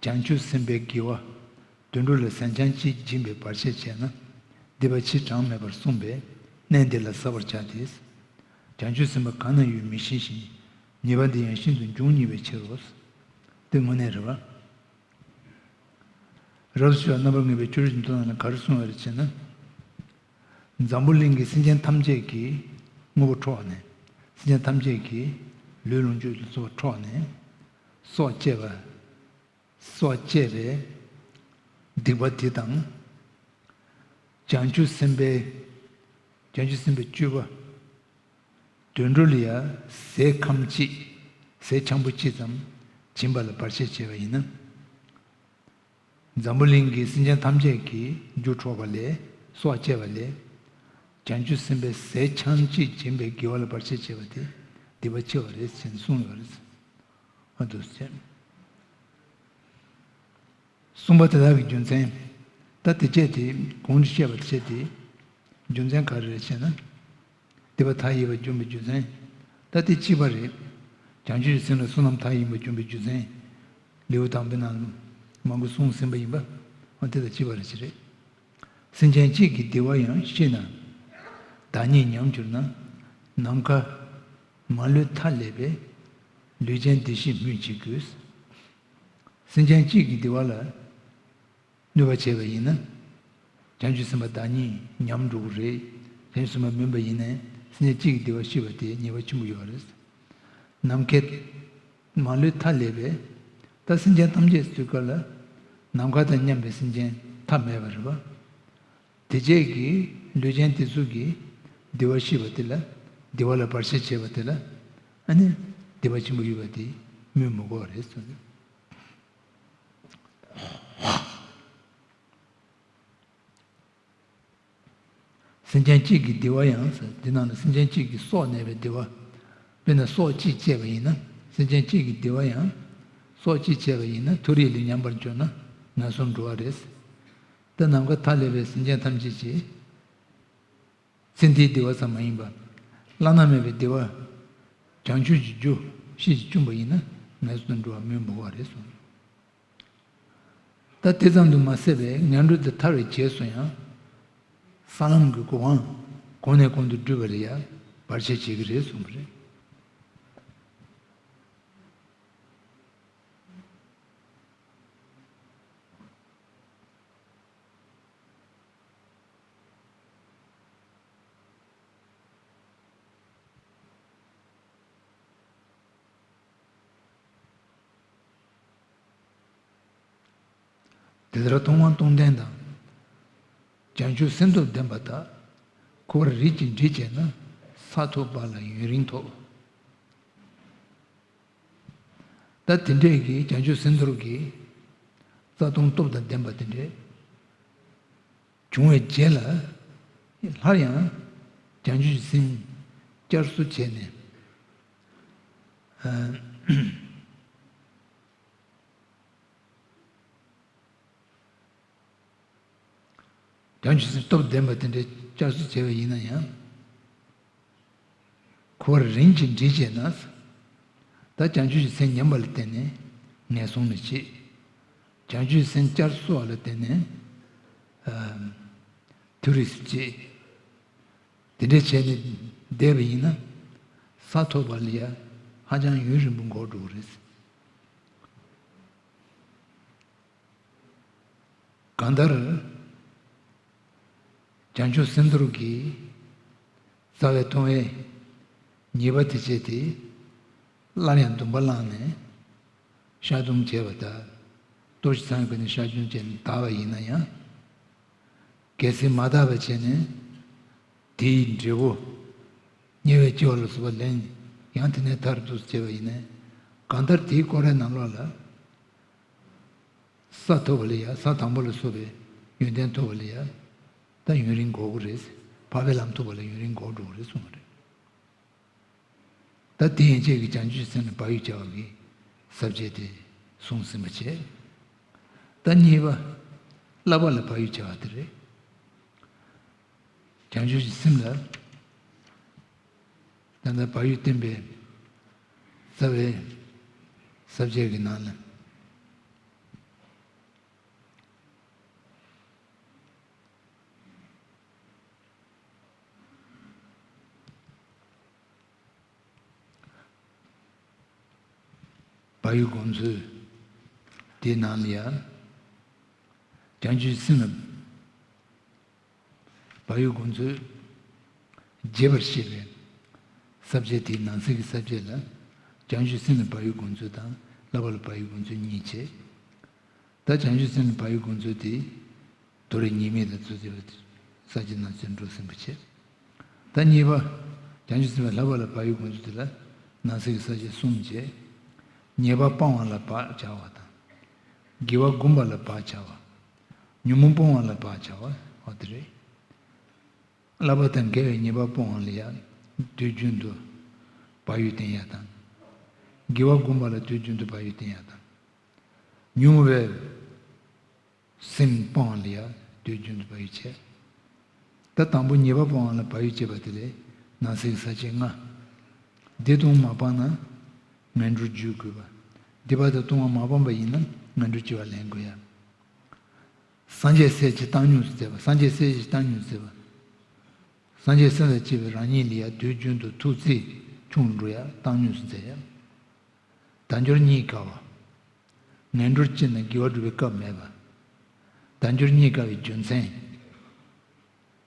བྱང་ཆུབ་སེམས་དཔའི་དགེ་བ་དུད་འགྲོ་ལ་ཟན་ཆང་གཅིག་སྦྱིན་པའི་བར་ཆད་བྱས་ན། སྡིག་པ་ཕྱིར་གྲངས་མེད་པར་གསུངས་པས་གནས་འདི་ལ་བསགས་པར་བྱ་སྟེ། བྱང་ཆུབ་སེམས་དཔའ་གང་ན་ཡོད་མི་ཤེས་ཤིང་། ཉེས་པ་འདི་ཡང་ཤིན་ཏུ་འབྱུང་ཉེ་བའི་ཕྱིར་རོ། འདི་དངོས་གནས་རེད་བ། རབ་ཏུ་ཕྱོགས་རྣམ་པར་ངེས་པའི་ཆོ་འཕྲུལ་གྱི་མདོ་ནང་ལ་ག་རེ་གསུངས་ཡོད་རེད་ཅེ་ན། འཛམ་བུ་གླིང་གི་སེམས་ཅན་ཐམས་ཅད་ཀྱི་དངོས་པོ་འཕྲོག་ནས། སེམས་ཅན་ཐམས་ཅད་ཀྱི་ལུས་ལོངས་སྤྱོད་ལ་སོགས་པ་འཕྲོག་ནས། སྲོག་བཅད་པ། སྲོག་བཅད་པའི་སྡིག་པ་དེ་དང་། བྱང་ཆུབ་སེམས་དཔའི། བྱང་ཆུབ་སེམས་དཔའི་སྤྱོད་པ། དུད་འགྲོ་ལ་ཡང་ཟས་ཁམ་གཅིག་ཟས་ཆང་བུ་གཅིག་ཙམ་བྱིན་པ་ལ་བར་ཆད་བྱས་པ་ཡིན་ན། འཛམ་བུ་གླིང་གི་སེམས་ཅན་ཐམས་ཅད་ཀྱི་རྒྱུ་འཕྲོག་པ་ལས། སྲོག་བཅད་པ་ལས། བྱང་ཆུབ་སེམས་དཔའི་ཟས་ཆང་གཅིག་བྱིན་པའི་དགེ་བ་ལ་བར་ཆད་བྱས་པ་དེ་སྡིག་པ་ཆེ་བ་རེད་ཅེས་གསུངས་ཡོད་རེད། ཨ་འདུག་སེ། གསུངས་པ་དེ་དག་གི་རྒྱུ་མཚན། ད་དེ་བྱས་ཏེ་གོང་དུ་བཤད་པ་དེ་བྱས་ཏེ་རྒྱུ་མཚན་ག་རེ་རེད་ཅེ་ན། སྡིག་པ་མཐའ་ཡས་པ་འཇོམས་པའི་རྒྱུ་མཚན། ད་དེ་གཅིག་པ་རེད། བྱང་ཆུབ་ཀྱི་སེམས་ལ་བསོད་ནམས་མཐའ་ཡས་པ་འཇོམས་པའི་རྒྱུ་མཚན། ལེའུ་དང་པོའི་ནང་མང་པོ་གསུངས་ཟིན་པ་ཡིན་པ། འོ་དེ་དང་གཅིག་པ་རེད་ཅེས་རེད། སེམས་ཅན་གཅིག་གི་བདེ་བ་ཡང་ཤེས་ན། བདག་ཉིད་ཉམས་གྱུར་ན། ནམ་མཁའ་མ་ལུས་མཐའ་ཀླས་པའི། ལུས་ཅན་བདེ་གཤེགས་སྨོས་ཅི་དགོས། སེམས་ཅན་གཅིག་གི་བདེ་བ་ལ་གནོད་པ་བྱས་པ་ཡིན་ན། བྱང་ཆུབ་སེམས་དཔའ་བདག་ཉིད་ཉམས་འགྲོ་གི་རེད། བྱང་ཆུབ་སེམས་དཔའ་མིན་པ་ཡིན་ནའི་སེམས་ཅན་གཅིག་གི་བདེ་བ་ཤེས་པ་དེ་ཉེས་པ་ཆེན་པོ་ཡོད་རེད། ནམ་མཁའི་མ་ལུས་མཐའ་ཀླས་པའི། ད་སེམས་ཅན་ཐམས་ཅད་ཟེར་སྐབས་ལ་ནམ་མཁའ་དང་མཉམ་པའི་སེམས་ཅན་མཐའ་མེད་པ་རེད་པ། དེ་བཅས་ཀྱི་ལུས་ཅན་དེ་ཚོ་གི་བདེ་བ་ཤེས་པ་དེ་ལ། བདེ་བ་ལ་བར་ཆད་བྱས་པ་དེ་ལ། ཨ་ནི་སྡིག་པ་ཆེན་པོ་ཡོད་པ་དེ་སྨོས་མི་དགོས་པ་རེད་གསུངས། སེམས་ཅན་གཅིག་གི་བདེ་བ་ཡང་ཟེར། འདི་ནང་ལ་སེམས་ཅན་གཅིག་གི་སྲོག་གནས་པའི་བདེ་བ། དཔེར་ན་སྲོག་གཅིག་བཅད་པ་ཡིན་ན། སེམས་ཅན་གཅིག་གི་བདེ་བ་ཡང་། སྲོག་གཅིག་བཅད་པ་ཡིན་ན་མཐོ་རིས་ལས་ཉམས་པར་གྱུར་ན་ངན་སོང་འགྲོ་བ་རེད། ད་ནམ་མཁའ་མཐའ་ཀླས་པའི་སེམས་ཅན་ཐམས་ཅད་ཀྱི་ཚེ་འདིའི་བདེ་བ་ཙམ་མ་ཡིན་པར་བླ་ན་མེད་པའི་བདེ་བ། བྱང་ཆུབ་ཀྱི་རྒྱུ་ཤེས་ཀྱིས་བཅུམ་པ་ཡིན་ན་ངན་སོང་དུ་འགྲོ་བ་སྨོས་མི་དགོས་པ་རེད་གསུངས། ད་དེ་ཙམ་དུ་མ་ཟད་པའི་ངན་འགྲོ་དེ་ཐར་བའི་རྗེས་སུ་ཡང་ས་ལམ་གྱི་སྒོ་འང་གོང་ནས་གོང་དུ་བགྲོད་པ་ལ་ཡང་བར་ཆད་བྱེད་ཀྱི་རེད་གསུངས་པ་རེད། དེ་ལྟར་མཐོང་བ་མཐོང་ལྡན་དང་། བྱང་ཆུབ་སེམས་སྟོབས་ལྡན་པ་དག་འཁོར་བར་རིམ་གྱིས་འདྲིས་བྱས་ན་ས་ཐོབ་པ་ལ་ཡུན་རིང་ཐོགས། ད་དེ་འདྲས་ཀྱི་བྱང་ཆུབ་སེམས་མཐོ་རིས་ཀྱི་རྩ་ལྟུང་སྟོབས་དང་ལྡན་པ་དེ་འདྲས་བྱུང་བའི་རྗེས་ལ་སླར་ཡང་བྱང་ཆུབ་ཀྱི་སེམས་བསྐྱར་གསོ་བྱས་ནས། ཨ། བྱང་ཆུབ་སེམས་སྟོབས་ལྡན་པ་དེ་འདྲའི་བསྐྱར་གསོ་བྱས་པ་ཡིན་ན་ཡང་། འཁོར་བར་རིམ་གྱིས་འདྲིས་བྱས་ན། ད་བྱང་ཆུབ་ཀྱི་སེམས་ཉམས་པ་ལ་བརྟེན་ནས་ངན་སོང་ལ་སྐྱེ། བྱང་ཆུབ་ཀྱི་སེམས་བསྐྱར་གསོ་བ་ལ་བརྟེན་ནས། ཨ། མཐོ་རིས་སུ་སྐྱེ། དེ་འདྲ་བྱས་ནས་བསྡད་པ་ཡིན་ན། ས་ཐོབ་པ་ལ་ཡ་ཧ་ཅང་ཡུན་རིང་པོ་འགོར་འགྲོ་གི་རེད། གང་ལྟར། བྱང་ཆུབ་སེམས་མཐོ་རིས་ཀྱི་རྩ་བའི་ལྟུང་བའི་ཉེས་པ་དེ་བྱས་ཏེ། སླར་ཡང་འདུན་པ་བླངས་ནས་བཤགས་སྡོམ་བྱས་པ་དང་། ལྟོ་ཆས་ཚང་བའི་སྒོ་ནས་བཤགས་སྡོམ་བྱས་ནས་དག་པ་ཡིན་ན་ཡང་། གལ་སྲིད་མ་དག་པ་བྱས་ནས་དེའི་འབྲས་བུ་དམྱལ་བའི་སྐྱེ་བ་ལ་སོགས་པ་ལེན། ཡང་དེ་ནས་མཐར་ཐུག་བྱས་པ་ཡིན་ན། གང་ལྟར་དེའི་སྐོར་རའི་ནང་ལོགས་ལ། ས་ཐོབ་པ་ལ་ཡ། ས་དང་པོ་ལ་སོགས་པའི་ཡོན་ཏན་ཐོབ་པ་ལ་ཡ། ད་ཡུན་རིང་འགོར་གྱི་རེད། འཕགས་པའི་ལམ་ཐོབ་པ་ལ་ཡུན་རིང་འགོར་འགྲོ་གི་རེད་གསུངས་པ་རེད། ད་དེ་ཡན་ཆད་ཀྱི་བྱང་ཆུབ་སེམས་ལ་བག་ཡོད་བྱ་བ་གི་ས་བཅད་དེ་གསུངས་ཟིན་པ་བྱས། ད་གཉིས་པ། བསླབ་པ་ལ་བག་ཡོད་བྱ་བ་དེ་རེད། བྱང་ཆུབ་ཀྱི་སེམས་ལ་ད་ལྟ་བག་ཡོད་བསྟེན་པའི་རྩ་བའི་ས་བཅད་ཀྱི་ནང་ལ། བག་ཡོད་དགོངས་ཚུལ་དེའི་ནང་ལ་ཡང་། བྱང་ཆུབ་སེམས་ལ་བག་ཡོད་དགོངས་ཚུལ་རྒྱས་པར་བཤད་པའི་ས་བཅད་དེའི་ནང་གསེས་ཀྱི་ས་བཅད་ལ། བྱང་ཆུབ་སེམས་ལ་བག་ཡོད་དགོངས་ཚུལ་དང་བསླབ་པ་ལ་བག་ཡོད་དགོངས་ཚུལ་གཉིས་བྱས། ད་བྱང་ཆུབ་སེམས་ལ་བག་ཡོད་དགོངས་ཚུལ་དེ། མཐོ་རིས་ཉེས་དམིགས་དང་ཚུལ་འཆོས་པའི་ས་བཅད་ནང་ཚུད་འགྲོ་ཟིན་པ་བྱས། ད་གཉིས་པ། བྱང་ཆུབ་སེམས་དཔའི་བསླབ་པ་ལ་བག་ཡོད་དགོངས་ཚུལ་དེ་ལ་ནང་གསེས་ཀྱི་ས་བཅད་གསུམ་བྱས། ཉེས་པ་སྤང་བ་ལ་བག་བྱ་བ་དང་། དགེ་བ་བསྒོམ་པ་ལ་བག་བྱ་བ། ཉོན་མོངས་སྤོང་བ་ལ་བག་བྱ་བ། འོ་དེ་རེད། བསླབ་པ་དང་འགལ་བའི་ཉེས་པ་སྤོང་བ་ལ་ཡང་དུས་རྒྱུན་དུ་བག་ཡོད་བསྟེན་ཡ་དང་། དགེ་བ་བསྒོམ་པ་ལ་དུས་རྒྱུན་དུ་བག་ཡོད་བསྟེན་ཡ་དང་། ཉོན་མོངས་པའི་སེམས་སྤོང་བ་ལ་ཡང་དུས་རྒྱུན་དུ་བག་ཡོད་བྱས། ད་དང་པོ་ཉེས་པ་སྤོང་བ་ལ་བག་ཡོད་བྱེད་པ་དེ་ལས་ ནང་གསེས་ས་བཅད་ལྔ། འདི་ལྟུང་མ་སྤངས་ན་ངན་འགྲོར་འཇུག་དགོས་པ། སྡིག་པ་དང་ལྟུང་བ་མ་སྤངས་པ་ཡིན་ན་ངན་འགྲོར་སྐྱེ་བ་ལེན་དགོས་ཡ། སངས་རྒྱས་སྲས་ཀྱིས་བཏང་སྙོམས་སུ་མཛད་པ། སངས་རྒྱས་སྲས་ཀྱིས་བཏང་སྙོམས་སུ་མཛད་པ། སངས་རྒྱས་སྲས་དང་བཅས་པའི་རང་ཉིད་ལ་ཡང་དུས་རྒྱུན་དུ་ཐུགས་བརྩེ་ཆུང་རུ་འགྲོ་ཡ་བཏང་སྙོམས་སུ་མཛད་ཡ། དལ་འབྱོར་རྙེད་དཀའ་བ། ངན་འགྲོར་སྐྱེས་ན་དགེ་བ་སྒྲུབ་པའི་སྐབས་མེད་པ། དལ་འབྱོར་རྙེད་དཀའ་བའི་རྒྱུ་མཚན།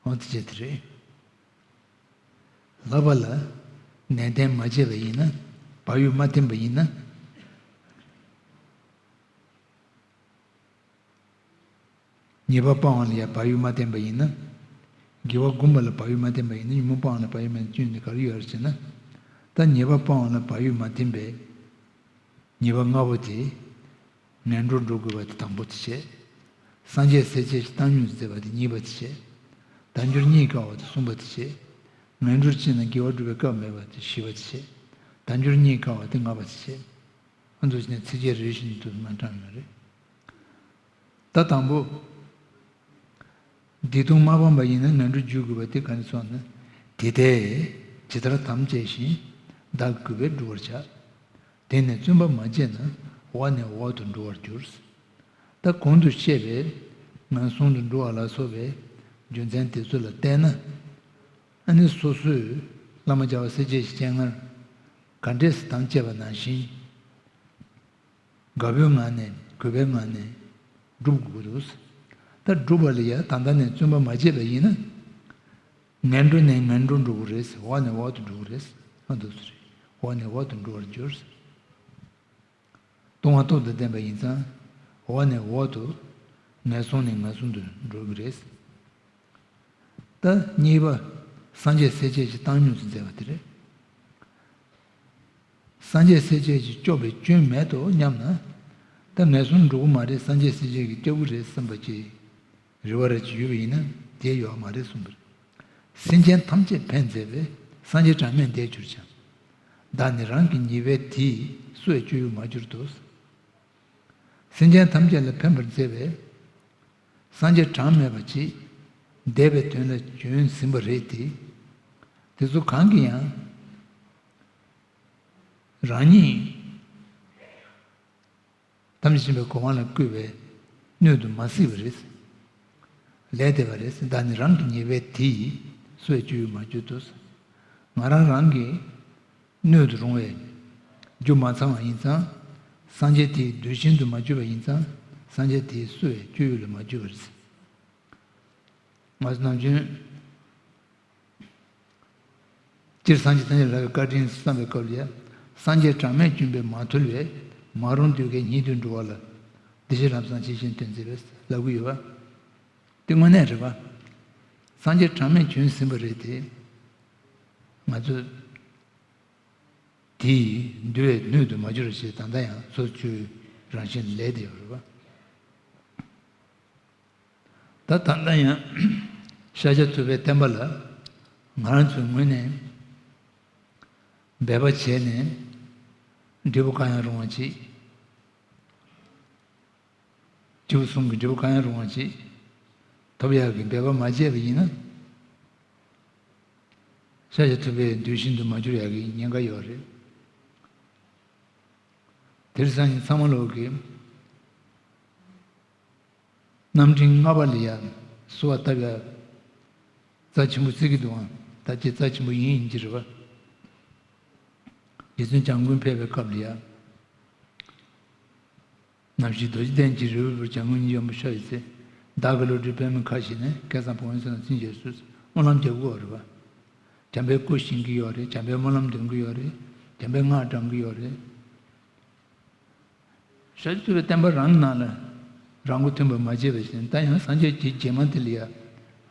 འོ་དེ་བྱས་དེ་རེད། ལྷག་པ་ལ་ནན་ཏན་མ་བྱས་པ་ཡིན་ན། བག་ཡོད་མ་བསྟེན་པ་ཡིན་ན། ཉེས་པ་སྤང་བ་ལ་ཡང་བག་ཡོད་མ་བསྟེན་པ་ཡིན་ན། དགེ་བ་སྒོམ་པ་ལ་བག་ཡོད་མ་བསྟེན་པ་ཡིན་ན། ཉོན་མོངས་སྤང་བ་ལ་བག་ཡོད་མ་བསྟེན་པ་ཡིན་ན་སྐྱོན་དེ་ག་རེ་ཡོད་རེད་ཟེར་ན། ད་ཉེས་པ་སྤང་བ་ལ་བག་ཡོད་མ་བསྟེན་པས། ཉེས་པ་ལྔ་པོ་དེ། ངན་འགྲོར་འགྲོ་དགོས་པ་དེ་དང་པོ་དེ་བྱས། སངས་རྒྱས་སྲས་ཀྱིས་བཏང་སྙོམས་སུ་མཛད་པ་དེ་གཉིས་པ་དེ་བྱས། དལ་འབྱོར་རྙེད་དཀའ་བ་དེ་གསུམ་པ་དེ་བྱས། ངན་འགྲོར་སྐྱེས་ན་དགེ་བ་སྒྲུབ་པའི་སྐབས་མེད་པ་དེ་བཞི་པ་དེ་བྱས། དལ་འབྱོར་རྙེད་དཀའ་བ་དེ་ལྔ་པ་དེ་བྱས། ཨ་འདུག་བྱས་ནས་ཚིགས་བཅད་རེ་བཞིན་དུ་མ་དྲངས་ཡོད་རེད། ད་དང་པོ། སྡིག་ལྟུང་མ་སྤངས་པ་ཡིན་ན་ངན་འགྲོར་འཇུག་དགོས་པ་དེ་ག་ནས་སོང་ན། དེ་ལྟས་ཇི་ལྟར་དམ་བཅས་ཤིང་། བདག་གིས་གུས་པས་བསྒྲུབ་པར་བྱ། དེང་ནས་བརྩོན་པ་མ་བྱས་ན། འོག་ནས་འོག་ཏུ་འགྲོ་བར་འགྱུར། ད་གོང་དུ་བཤད་པའི་ངན་སོང་དུ་འགྲོ་བ་ལ་སོགས་པའི་རྒྱུ་མཚན་དེ་ཚོ་ལ་བལྟས་ན། ཨ་ནི་སོ་སོས་བླ་མ་རྒྱལ་བ་སྲས་བཅས་ཀྱི་སྤྱན་སྔར་ག་འདྲས་སུ་དམ་བཅས་པ་ནང་བཞིན། དགའ་བོའི་ངང་ནས་གུས་པའི་ངང་ནས་སྒྲུབ་དགོས་འདུག། ད་སྒྲུབ་པ་ལ་ཡང་ད་ལྟ་ནས་བརྩོན་པ་མ་བྱས་པ་ཡིན་ན། ངན་འགྲོ་ནས་ངན་འགྲོར་འགྲོ་གི་རེད། འོག་ནས་འོག་ཏུ་འགྲོ་གི་རེད། ཨ་འདུག་སེ་རེད། འོག་ནས་འོག་ཏུ་འགྲོ་བར་འགྱུར། ལྟུང་བ་སྟོབས་དང་ལྡན་པ་ཡིན་ཙང་། འོག་ནས་འོག་ཏུ་ངན་སོང་ནས་ངན་སོང་དུ་འགྲོ་གི་རེད། ད་གཉིས་པ། སངས་རྒྱས་སྲས་བཅས་ཀྱིས་བཏང་སྙོམས་སུ་མཛད་པ་དེ་རེད། སངས་རྒྱས་སྲས་བཅས་ཀྱིས་སྐྱོབ་པའི་སྐྱོན་མེད་དོ་སྙམ་ན། ད་ངན་སོང་འགྲོ་གི་མ་རེད། སངས་རྒྱས་སྲས་བཅས་ཀྱིས་སྐྱོབ་ཀྱི་རེད་བསམ་པ་ཅིག་རེ་བ་རེ་ཅིག་ཡོད་པ་ཡིན་ན་དེ་ཡོད་མ་རེད་གསུངས་པ་རེད། སེམས་ཅན་ཐམས་ཅད་ཕན་མཛད་པའི། སངས་རྒྱས་གྲངས་མེད་འདས་གྱུར་ཀྱང་། བདག་ནི་རང་གི་ཉེས་པའི་དེས། སུ་ཡང་སྤྱོད་ཡུལ་མ་གྱུར་ཏོ། སེམས་ཅན་ཐམས་ཅད་ལ་ཕན་པར་མཛད་པའི་སངས་རྒྱས་གྲངས་མེད་པ་ཅིག་འདས་པའི་དོན་ལ་བྱོན་ཟིན་པ་རེད་དེ། དེ་ཚོ་གང་གིས་ཡང་རང་ཉིད་ཐམས་ཅད་མཁྱེན་པའི་གོ་འཕང་ལ་བཀོད་པའི་སྣོད་དུ་མ་བརྩིས་པ་རེད། ལས་འདས་པ་རེད། བདག་ནི་རང་གི་ཉེས་པའི་དེས། སུ་ཡང་སྤྱོད་ཡུལ་མ་གྱུར་ཏོ། ང་རང་རང་གི་སྣོད་དུ་རུང་བའི་རྒྱུ་མ་ཚང་བ་ཡིན་ཙང་། སངས་རྒྱས་དེའི་གདུལ་ཞིང་དུ་མ་གྱུར་པ་ཡིན་ཙང་། སངས་རྒྱས་དེས་སུ་ཡང་སྤྱོད་ཡུལ་ལ་མ་གྱུར་པ་རེད། ང་ཚོ་ནམ་རྒྱུན་སྤྱིར་སངས་རྒྱས་སངས་རྒྱས་ལབ་པའི་བཀའ་དྲིན་བསམ་པའི་སྐབས་ལ་ཡ། སངས་རྒྱས་གྲངས་མེད་བྱོན་པས་མ་ཐུལ་བའི། མ་རུངས་གདུལ་དཀའི་སྙིགས་དུས་འགྲོ་བ་ལ། བདེ་གཤེགས་ལམ་བཟང་ཇི་བཞིན་སྟོན་མཛད་པས་ལབ་ཀྱི་ཡོད་པ། དེ་དངོས་གནས་རེད་པ། སངས་རྒྱས་གྲངས་མེད་བྱོན་ཟིན་པ་རེད་དེ། ང་ཚོས་དེ་ཡི་འདུལ་བའི་སྣོད་དུ་མ་གྱུར་ཞེས་ད་ལྟ་ཡང་སོ་སོའི་རང་བཞིན་ལས་དེ་ཡོད་རེད་པ། ད་ད་ལྟ་ཡང་ཤཱཀྱ་ཐུབ་པའི་བསྟན་པ་ལ་ང་རང་ཚོའི་ངོས་ནས་འབད་པ་བྱས་ནས་འབྲས་བུ་གང་ཡང་རུང་བ་ཅིག་སྤྱི་བོ་གསུམ་གྱི་འབྲས་བུ་གང་ཡང་རུང་བ་ཅིག་ཐོབ་ཡག་གི་འབད་པ་མ་བྱས་པ་ཡིན་ན། ཤཱཀྱ་ཐུབ་པའི་གདུལ་ཞིང་དུ་མ་གྱུར་ཡག་གི་ཉེན་ཁ་ཡོད་རེད། དེང་སང་ཉིན་ཚང་མ་ལོག་གི་རྣམ་འདྲེན་ལྔ་པ་ལ་ཡ་གསོལ་བ་བཏབ་ཡ་རྩ་ཆེན་པོ་བརྩི་གི་འདུག་ཨང་། ད་ཅི་རྩ་ཆེན་པོ་ཡིན་ཡིན་གྱི་རེད་པ། རྗེ་བཙུན་བྱམས་མགོན་ཕེབས་པའི་སྐབས་ལ་ཡ། ནམ་ཞིག་རྡོ་རྗེ་གདན་གྱི་རི་བོའི་བར་བྱ་རྔོན་གཉིས་ཡོན་པོ་ཤར་བའི་ཚེ། བདག་གི་བློ་གྲོས་པདྨའི་ཁ་བཞི་ནས། སྐལ་བཟང་ཕོ་མོའི་ཚོགས་རྣམས་བྱིན་གྱིས་བསུ། སྨོན་ལམ་རྒྱབ་དགོས་པ་རེད་པ། བྱམས་པའི་སྐུ་བཞེངས་ཀྱི་ཡོད་རེད། བྱམས་པའི་སྨོན་ལམ་འདོན་གྱི་ཡོད་རེད། བྱམས་པའི་སྔགས་བགྲང་གི་ཡོད་རེད། ཤཱཀྱ་ཐུབ་པའི་བསྟན་པ་རང་ནང་ལ་རང་མགོ་ཐོན་པ་མ་བྱས་པ་བཞིན། ད་ཡང་སངས་རྒྱས་ཀྱི་རྗེས་མ་དེ་ལ་ཡ་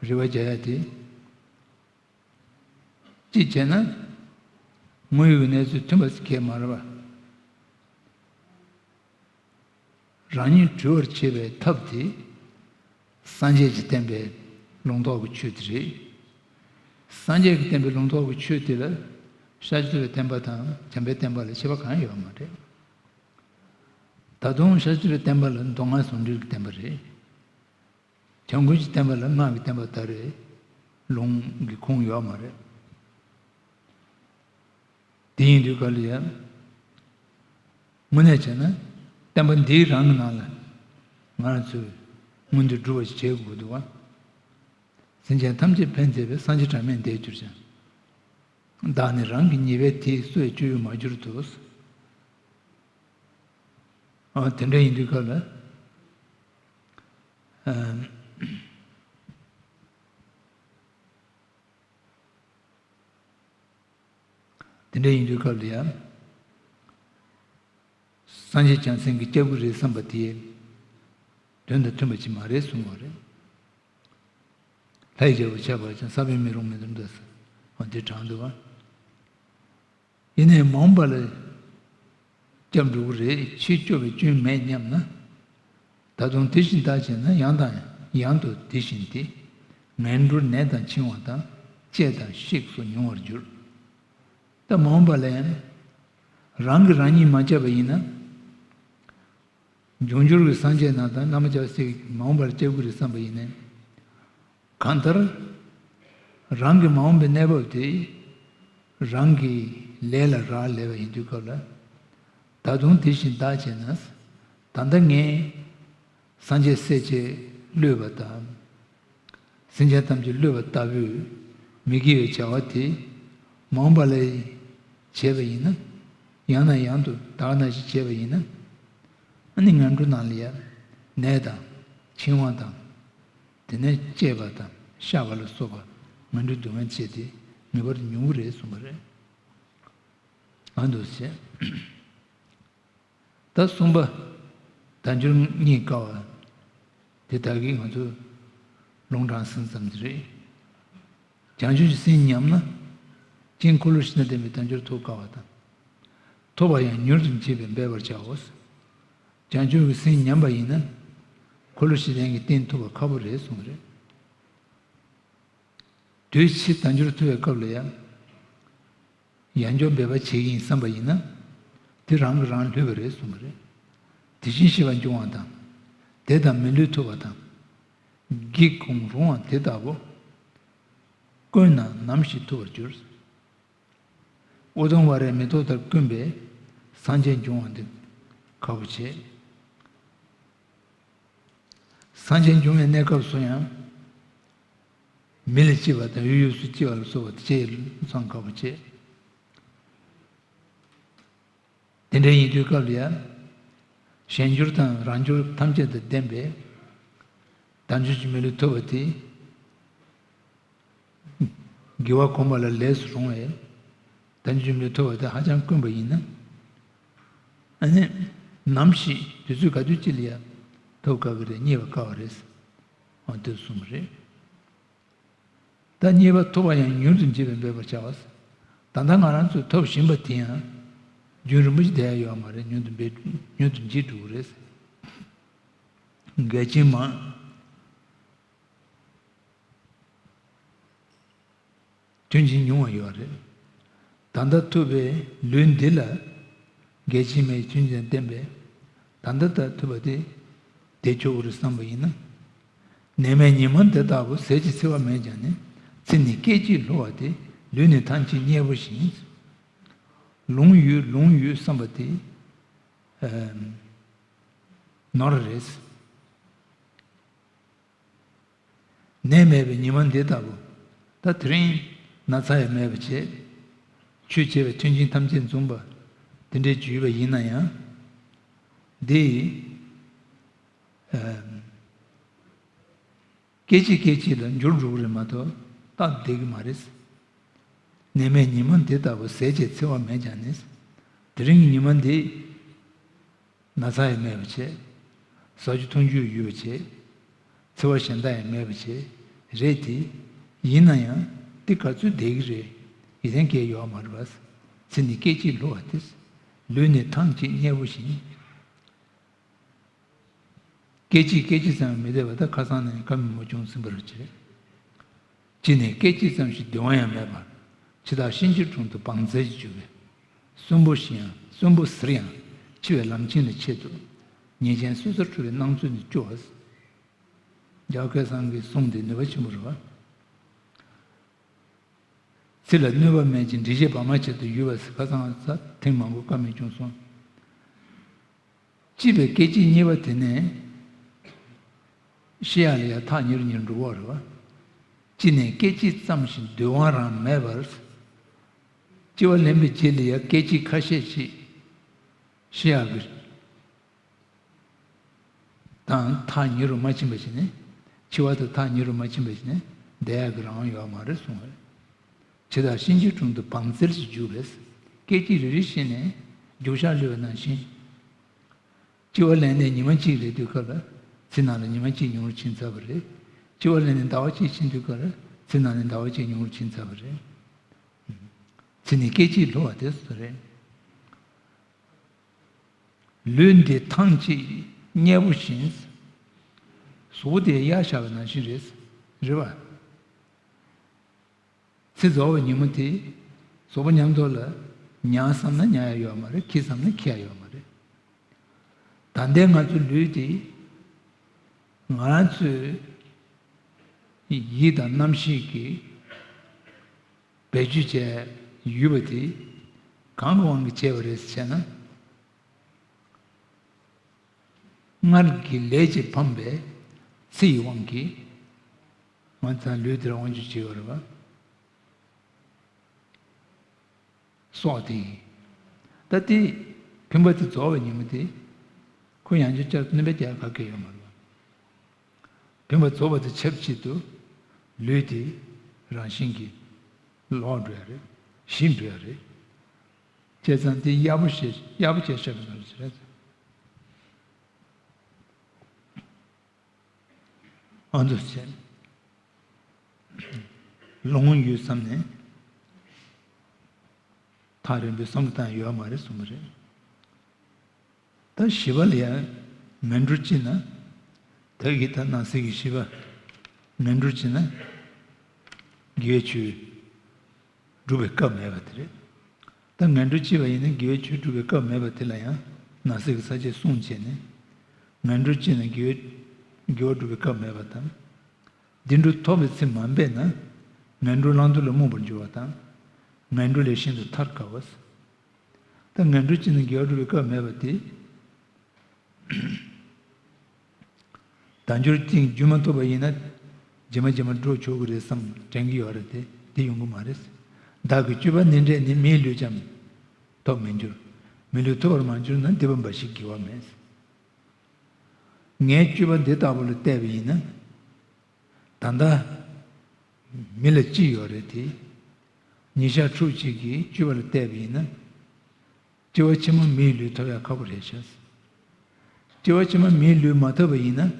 རེ་བ་རྒྱག་ཡ་དེ། གཅིག་བྱས་ན། དངོས་ཡོད་གནས་ཚུལ་མཐུན་པ་ཞིག་གས་མ་རེད་པ། རང་ཉིད་གྲོལ་བར་བྱེད་པའི་ཐབས་དེ། སངས་རྒྱས་ཀྱིས་བསྟན་པའི་ལུང་རྟོགས་ཀྱི་ཆོས་དེ་རེད། སངས་རྒྱས་ཀྱིས་བསྟན་པའི་ལུང་རྟོགས་ཀྱི་ཆོས་དེ་ལ། ཤཱཀྱ་ཐུབ་པའི་བསྟན་པ་དང་བྱམས་པའི་བསྟན་པ་ལ་ཁྱད་པར་གང་ཡང་ཡོད་མ་རེད། ད་དུང་ཤཱཀྱ་ཐུབ་པའི་བསྟན་པ་ལ་མདོ་སྔགས་ཟུང་འབྲེལ་གྱི་བསྟན་པ་རེད། བྱམས་མགོན་གྱི་བསྟན་པ་ལ་སྔགས་ཀྱི་བསྟན་པ་ལྟར་རེད། ལུང་གི་ཁུངས་ཡོད་མ་རེད། འདི་ཡིན་དུས་ག་ལ་ཡ། དངོས་གནས་བྱས་ན་བསྟན་པ་འདིའི་རང་གི་ནང་ལ་ང་རང་ཚོས་མངོན་འདོད་སྒྲུབ་པ་ཞིག་བྱེད་དགོས་འདུག་བ། སེམས་ཅན་ཐམས་ཅད་ཕན་མཛད་པའི་སངས་རྒྱས་གྲངས་མེད་འདས་གྱུར་ཅིང་། བདག་ནི་རང་གི་ཉེས་པའི་དེའི་སོ་ཡི་སྤྱོད་ཡུལ་མ་གྱུར་ཏོ། ཨ་དེ་འདྲ་ཡིན་དུས་སྐབས་ལ། ཨ། དེ་འདྲ་ཡིན་དུས་སྐབས་ལ་ཡང་། སངས་རྒྱས་བྱང་སེམས་ཀྱིས་སྐྱབས་ཀྱི་རེད་བསམ་པ་དེ། དོན་དང་མཐུན་པ་ཅིག་མ་རེད་གསུངས་པ་རེད། ལྷའི་རྒྱལ་པོ་ཆགས་པར་ཀྱང་ས་བོན་མི་རུང་མི་འདུག་འདུག་ཟེར་བ་འདི་དྲངས་འདུག་བ། ཡིན་ནའི་མ་འོངས་པ་ལ་སྐྱབས་འགྲོ་གི་རེད། ཕྱིར་སྐྱོབ་པའི་སྐྱོན་མེད་སྙམ་ན། ད་དུང་དེ་བཞིན་བདག་བྱས་ན། ཡང་དང་ཡང་དུ་དེ་བཞིན་ཏེ། ངན་འགྲོར་ནད་དང་འཆིང་བ་དང་། བཅད་དང་བཤིག་སོགས་མྱོང་བར་འགྱུར། ད་མ་འོངས་པ་ལ་ཡང་རང་གིས་རང་ཉིད་མ་སྐྱབས་པ་ཡིན་ན། འབྱུང་འགྱུར་གྱི་སངས་རྒྱས་རྣམས་དང་བླ་མ་སྐྱབས་སའི་མ་འོངས་པར་སྐྱབས་ཀྱི་རེད་བསམ་པ་ཡིན་ནའི། གང་ལྟར། རང་གི་མ་འོངས་པའི་གནས་བབ་དེ། རང་གི་ལས་ལ་རག་ལས་པ་ཡིན་དུས་སྐབས་ལ། ད་དུང་དེ་བཞིན་བདག་བྱས་ན། ད་ལྟ་ངས་སངས་རྒྱས་སྲས་བཅས་བསླུས་པ་དང་། སེམས་ཅན་ཐམས་ཅད་བསླུས་པ་ལྟ་བུའི་མི་དགེ་བའི་བྱ་བ་དེ། མ་འོངས་པ་ལ་བྱས་པ་ཡིན་ན། ཡང་ནས་ཡང་དུ་ད་ག་ནང་བཞིན་བྱས་པ་ཡིན་ན། ཨ་ནི་ངན་འགྲོ་ནང་ལ་ཡང་ནད་དང་འཆིང་བ་དང་། དེ་ནས་བཅད་པ་དང་གཤགས་པ་ལ་སོགས་པ་ངན་འགྲོའི་སྡུག་བསྔལ་བཅས་དེ་ངེས་པར་དུ་མྱོང་གི་རེད་གསུངས་པ་རེད། ཨ་འདུག་སེ། ད་གསུམ་པ། དལ་འབྱོར་རྙེད་དཀའ་བ། དེ་ད་གིན་ང་ཚོ་ལུང་དྲངས་ཟིན་ཙམ་དེ་རེད། བྱང་ཆུབ་ཀྱི་སེམས་ཉམས་ན། ཅིང་འཁོར་ལོ་བཞི་དང་ལྡན་པའི་དལ་འབྱོར་ཐོབ་དཀའ་བ་དང་། ཐོབ་པ་ཡང་མྱུར་དུ་བྱེད་པས་འབད་པར་བྱའོ། བྱང་ཆུབ་ཀྱི་སེམས་ཉམས་པ་ཡིན་ན། འཁོར་ལོ་བཞི་ལྡན་གྱི་རྟེན་ཐོབ་པ་ཁག་པོ་རེད་གསུངས་པ་རེད། དུས་ཕྱིས་དལ་འབྱོར་ཐོབ་པའི་སྐབས་ལ་ཡང་། ཡང་བསྐྱར་འབད་པ་བྱེད་ཀྱི་ཡིན་བསམ་པ་ཡིན་ན། དེ་རང་གིས་རང་བསླུས་པ་རེད་གསུངས་པ་རེད། དེ་བཞིན་གཤེགས་པ་འབྱུང་བ་དང་། དེ་དང་མི་ལུས་ཐུབ་པ་དང་། སྒེག་ཀུན་རུང་བ་དེ་ལྟ་བུ། དཀོན་ན་ནམ་ཞིག་ཐུབ་པར་འགྱུར། ཨུ་དུམ་ཝཱ་རའི་མེ་ཏོག་ལྟར་བཀོད་པའི་སངས་རྒྱས་འབྱུང་བ་འདི་ཁག་པོ་བྱེད། སངས་རྒྱས་འབྱུང་བའི་གནས་སྐབས་སུ་ཡང་། མི་ལ་སྐྱེ་བ་དང་ཡུལ་ཡུལ་སུ་སྐྱེ་བ་ལ་སོགས་པ་དེ་ཚང་ཁག་པོ་བྱེད། དེ་འདྲ་ཡིན་དུས་སྐབས་ལ་ཡང་། གཞན་འགྱུར་དང་རང་འགྱུར་ཐམས་ཅད་དང་ལྡན་པའི་དལ་འབྱོར་གྱི་མི་ལུས་ཐོབ་པ་དེ། དགེ་བ་གོམས་པ་ལ་ལས་སུ་རུང་བས། དལ་འབྱོར་གྱི་མི་ལུས་ཐོབ་པ་དེ་ཧ་ཅང་དཀོན་པ་ཡིན་ན། ཨ་ནི། ནམ་ཞིག་དུས་ཚོད་ག་དུས་ཅིག་ལ་ཡང་ཐོབ་དཀའ་གི་རེད། རྙེད་པ་དཀའ་བ་རེད། འོ་དེ་གསུངས་པ་རེད། ད་རྙེད་པ་ཐོབ་པ་ཡང་མྱུར་དུ་འབྱེད་པས་འབད་པར་བྱ་བ། ད་ལྟ་ང་རང་ཚོས་ཐོབ་བཞིན་པ་དེ་ཡང་རྒྱུན་རིང་པོ་ཞིག་བསྡད་ཡ་ཡོད་མ་རེད། མྱུར་དུ་འབད་མྱུར་དུ་འབྱེད་འགྲོ་གི་རེད། འགལ་རྐྱེན་མང་། མཐུན་རྐྱེན་ཉུང་བ་ཡོད་རེད། ད་ལྟ་ཐུབ་པའི་ལུས་འདི་ལ། འགལ་རྐྱེན་མེད་མཐུན་རྐྱེན་བསྟེན་པས། ད་ལྟ་ད་ཐུབ་པ་དེ་བསྡད་ཆོག་གི་རེད་བསམ་པ་ཡིན་ན། ནད་མེད་ཉི་མ་འདི་ལྟ་བུ་ཟས་ཀྱི་འཚེ་བ་མེད་ཀྱང་ནི། ཚེ་ནི་སྐད་ཅིག་སླུ་བ་སྟེ། ལུས་ནི་ཐང་ཅིག་མཉེས་པོ་བཞིན། ལོང་ཡོད་ལོང་ཡོད་བསམ་པ་དེ། ཨ། ནོར་རེད། ནད་མེད་པའི་ཉི་མ་འདི་ལྟ་བུ། ད་དེ་རིང་ན་ཚ་ཡང་མེད་པ་བྱས། ཆོས་བྱས་པའི་མཐུན་རྐྱེན་ཐམས་ཅད་འཛོམས་པ། དེ་འདྲའི་བརྗོད་པ་ཡིན་ན་ཡང་། འདི། ཨ། སྐད་ཅིག་སྐད་ཅིག་ལ་འགྱུར་འགྲོ་གི་རེད་མ་གཏོགས་སྟབས་བདེ་གི་མ་རེད། ནད་མེད་ཉི་མ་འདི་ལྟ་བུ་ཟས་བཅས་འཚེ་བ་མེད་ཀྱང་ནི། དེ་རིང་གི་ཉི་མ་འདི། ན་ཚ་ཡང་མེད་པ་བྱས། ཟ་རྒྱུ་འཐུང་རྒྱུ་ཡོད་པ་བྱས། འཚེ་བ་གཞན་དག་ཡང་མེད་པ་བྱས། རེད་དེ། ཡིན་ན་ཡང་འདི་ག་ཚོད་བསྡད་ཀྱི་རེད། ཡིད་བརྟན་གྱི་ཡོད་མ་རེད་པ། ཚེ་ནི་སྐད་ཅིག་སླུ་བ་སྟེ། ལུས་ནི་ཐང་ཅིག་མཉེས་པོ་བཞིན། སྐད་ཅིག་སྐད་ཅིག་ཙམ་མི་བདེ་བ་དང་། ཁ་སང་ནས་ཀ་མི་མོ་བྱུང་ཟིན་པར་བྱེད། ཅི་ནས་སྐད་ཅིག་ཙམ་ཞིག་བདེ་བ་ཡང་མེད་པར། འཆི་བདག་གཤིན་རྗེའི་དྲུང་དུ་བང་རྩལ་གྱིས་འཇུ་བས། གསོན་པོ་ཞིག་ཡང་གསོན་པོ་ཟེར་ཡང་འཆི་བའི་ལམ་ཆེན་ལ་ཆེད་དུ། ཉེས་ཅན་གསོད་རྩ་འཁྲུ་བའི་སྣང་ཚུལ་ནི་སྐྱོ་བ། རྒྱལ་བ་སྐལ་བཟང་གི་གསུང་འདི་ནུས་པ་ཆེན་པོ་རེད་པ། དེ་ལ་གནོད་པ་མེད་ཅིང་འགྲེལ་བཤད་བར་མ་ཆད་དུ་ཡོད་པ་ཟེར། ཁ་སང་ས་ཐེངས་མང་པོ་བཀའ་མོལ་བྱུང་སོང་། ཅེས་པའི་སྐད་ཅིག་གཉིས་པ་དེ་ནི་བཤད་ཡག་ལ་ཡང་ཐག་ཉེ་རུ་ཉེ་རུ་འགྲོ་གི་རེད་བ། གཅིག་ནས་སྐད་ཅིག་ཙམ་ཞིག་འདུལ་བ་རང་མེད་པར། སྤྱི་བ་ལེན་པའི་རྗེས་ལ་ཡང་སྐད་ཅིག་ཁ་ཤས་ཤིག་བཤད་ཡག་གི་དང་ཐག་ཉེ་རུ་མ་ཕྱིན་པ་ཞིག་ནི། འཆི་བ་དང་ཐག་ཉེ་རུ་མ་ཕྱིན་པ་ཞིག་ནི་བསྡད་ཡག་གི་རང་དབང་ཡོད་མ་རེད་གསུངས་པ་རེད། ཇི་ལྟར་གཤིན་རྗེའི་དྲུང་དུ་བང་རྩལ་གྱིས་རྒྱུག་པས། སྐད་ཅིག་རེ་རེ་བཞིན་ནས་རྒྱུག་ཤར་གློད་པ་ནང་བཞིན། སྤྱི་བ་ལེན་ནས་ཉི་མ་གཅིག་ལས་དུས་སྐབས་ལ་ཚེ་ནང་ལ་ཉི་མ་གཅིག་ཉུང་རུ་ཕྱིན་ཚར་བ་རེད། སྤྱི་བ་ལེན་ནས་ཟླ་བ་གཅིག་ཕྱིན་དུས་སྐབས་ལ་ཚེ་ནང་ནས་ཟླ་བ་གཅིག་ཉུང་རུ་ཕྱིན་ཚར་བ་རེད། ཚེ་ནི་སྐད་ཅིག་འགྲོ་བ་དེ་སུ་རེད། ལུས་འདི་ཐང་ཅིག་མཉེ་པོ་བཞིན། གཟུགས་པོ་དེ་གཡའ་བཞག་པ་ནང་བཞིན་རེད། རེད་བ། ཚེ་རྫོགས་པའི་ཉིན་མོ་དེ་གཟུགས་པོ་ཉམས་རྟོགས་ལ་ཉལ་བསམ་ན་ཉལ་ཡ་ཡོད་མ་རེད། འཁྱེར་བསམ་ན་འཁྱེར་ཡ་ཡོད་མ་རེད། ད་ལྟའི་ང་ཚོའི་ལུས་དེ་ང་རང་ཚོའི་ཡིད་དང་རྣམ་ཤེས་ཀྱིས་བེད་སྤྱོད་བྱས་ཡོད་པ་དེ་གང་གི་དབང་གིས་བྱས་པ་རེད་ཟེར་ན། སྔར་གྱི་ལས་ཀྱིས་འཕངས་པའི་ཚེ་ཡི་དབང་གིས་ང་ཚང་ལུས་འདིར་དབང་བསྒྱུར་བྱས་ཡོད་རེད་བ། སྲོག་དེ་ཡིན། ད་དེ་བུམ་པ་དེ་རྫོགས་པའི་ཉིན་མོ་དེ་ཁོ་ཡང་བསྐྱར་བསྐྱར་དུ་སྣོན་པ་རྒྱག་ག་གེ་ཡོད་མ་རེད་བ། བུམ་པ་རྫོགས་པ་དང་ཆབས་ཅིག་ཏུ་ལུས་དེ་རང་བཞིན་གྱིས་ལོག་འགྲོ་ཡ་རེད། ཞིག་འགྲོ་ཡ་རེད། བྱས་ཙང་དེ་གཡར་པོ་ཞེས་གཡར་པོ་བྱས་བཞག་པའི་བཟོ་འདྲ་ཞིག་རེད། ཨ་ཚོ་བྱས། ལོང་ཡོད་བསམ་ནས་ཐག་རིང་པོའི་བསམ་བློ་བཏང་ཡོད་མ་རེད་གསུངས་པ་རེད། ད་བཞི་པ་ལ་ཡང་ངན་འགྲོར་སྐྱེས་ན། ད་གི་ད་ནང་གསེས་ཀྱི་བཞི་པ། ངན་འགྲོར་སྐྱེས་ན་དགེ་བའི་ཆོས་སྒྲུབ་པའི་སྐབས་མེད་པ་དེ་རེད། ད་ངན་འགྲོར་སྐྱེས་པ་ཡིན་ན་དགེ་བའི་ཆོས་སྒྲུབ་པའི་སྐབས་མེད་པ་དེ་ལ་ཡང་ནང་གསེས་ཀྱི་ས་བཅད་གསུངས་བྱས་ནས། ངན་འགྲོར་སྐྱེས་ན་དགེ་བའི་དགེ་བ་སྒྲུབ་པའི་སྐབས་མེད་པ་དང་། བདེ་འགྲོ་ཐོབ་པའི་ཚེ་མ་འབད་ན། ངན་འགྲོར་བླང་དོར་ལ་རྨོངས་པར་འགྱུར་བ་དང་། ངན་འགྲོ་ལས་ཤིན་ཏུ་ཐར་དཀའ་བ། ད་ངན་འགྲོར་སྐྱེས་ན་དགེ་བ་སྒྲུབ་པའི་སྐབས་མེད་པ་དེ། དལ་འབྱོར་ཅན་རྒྱུ་མ་ཐོབ་པ་ཡིན་ན། རྗེས་མ་རྗེས་མ་འགྲོ་ཆོག་གི་རེད་བསམ་དྲན་གྱི་ཡོད་རེད་དེ། དེ་ཡོང་གི་མ་རེད། བདག་གི་སྤྱོད་པ་ནི་འདྲས་ནི། མིའི་ལུས་ཀྱང་ཐོབ་མི་འགྱུར། མི་ལུས་ཐོབ་པར་མ་གྱུར་ན། སྡིག་པ་འབའ་ཞིག་དགེ་བ་མེད། ངའི་སྤྱོད་པ་འདི་ལྟ་བུ་ལ་བལྟས་པ་ཡིན་ན། ད་ལྟ་མི་ལ་ཅི་ཡོད་རེད་དེ། ཉིན་ཞག་ཕྲུགས་གཅིག་གི་སྤྱོད་པ་ལ་བལྟས་པ་ཡིན་ན། སྐྱེ་བ་ཕྱི་མ་མིའི་ལུས་ཐོབ་ཡག་ཁག་པོ་རེད་ཤག་སྐྱེ་བ་ཕྱི་མ་མིའི་ལུས་མ་ཐོབ་པ་ཡིན་ན།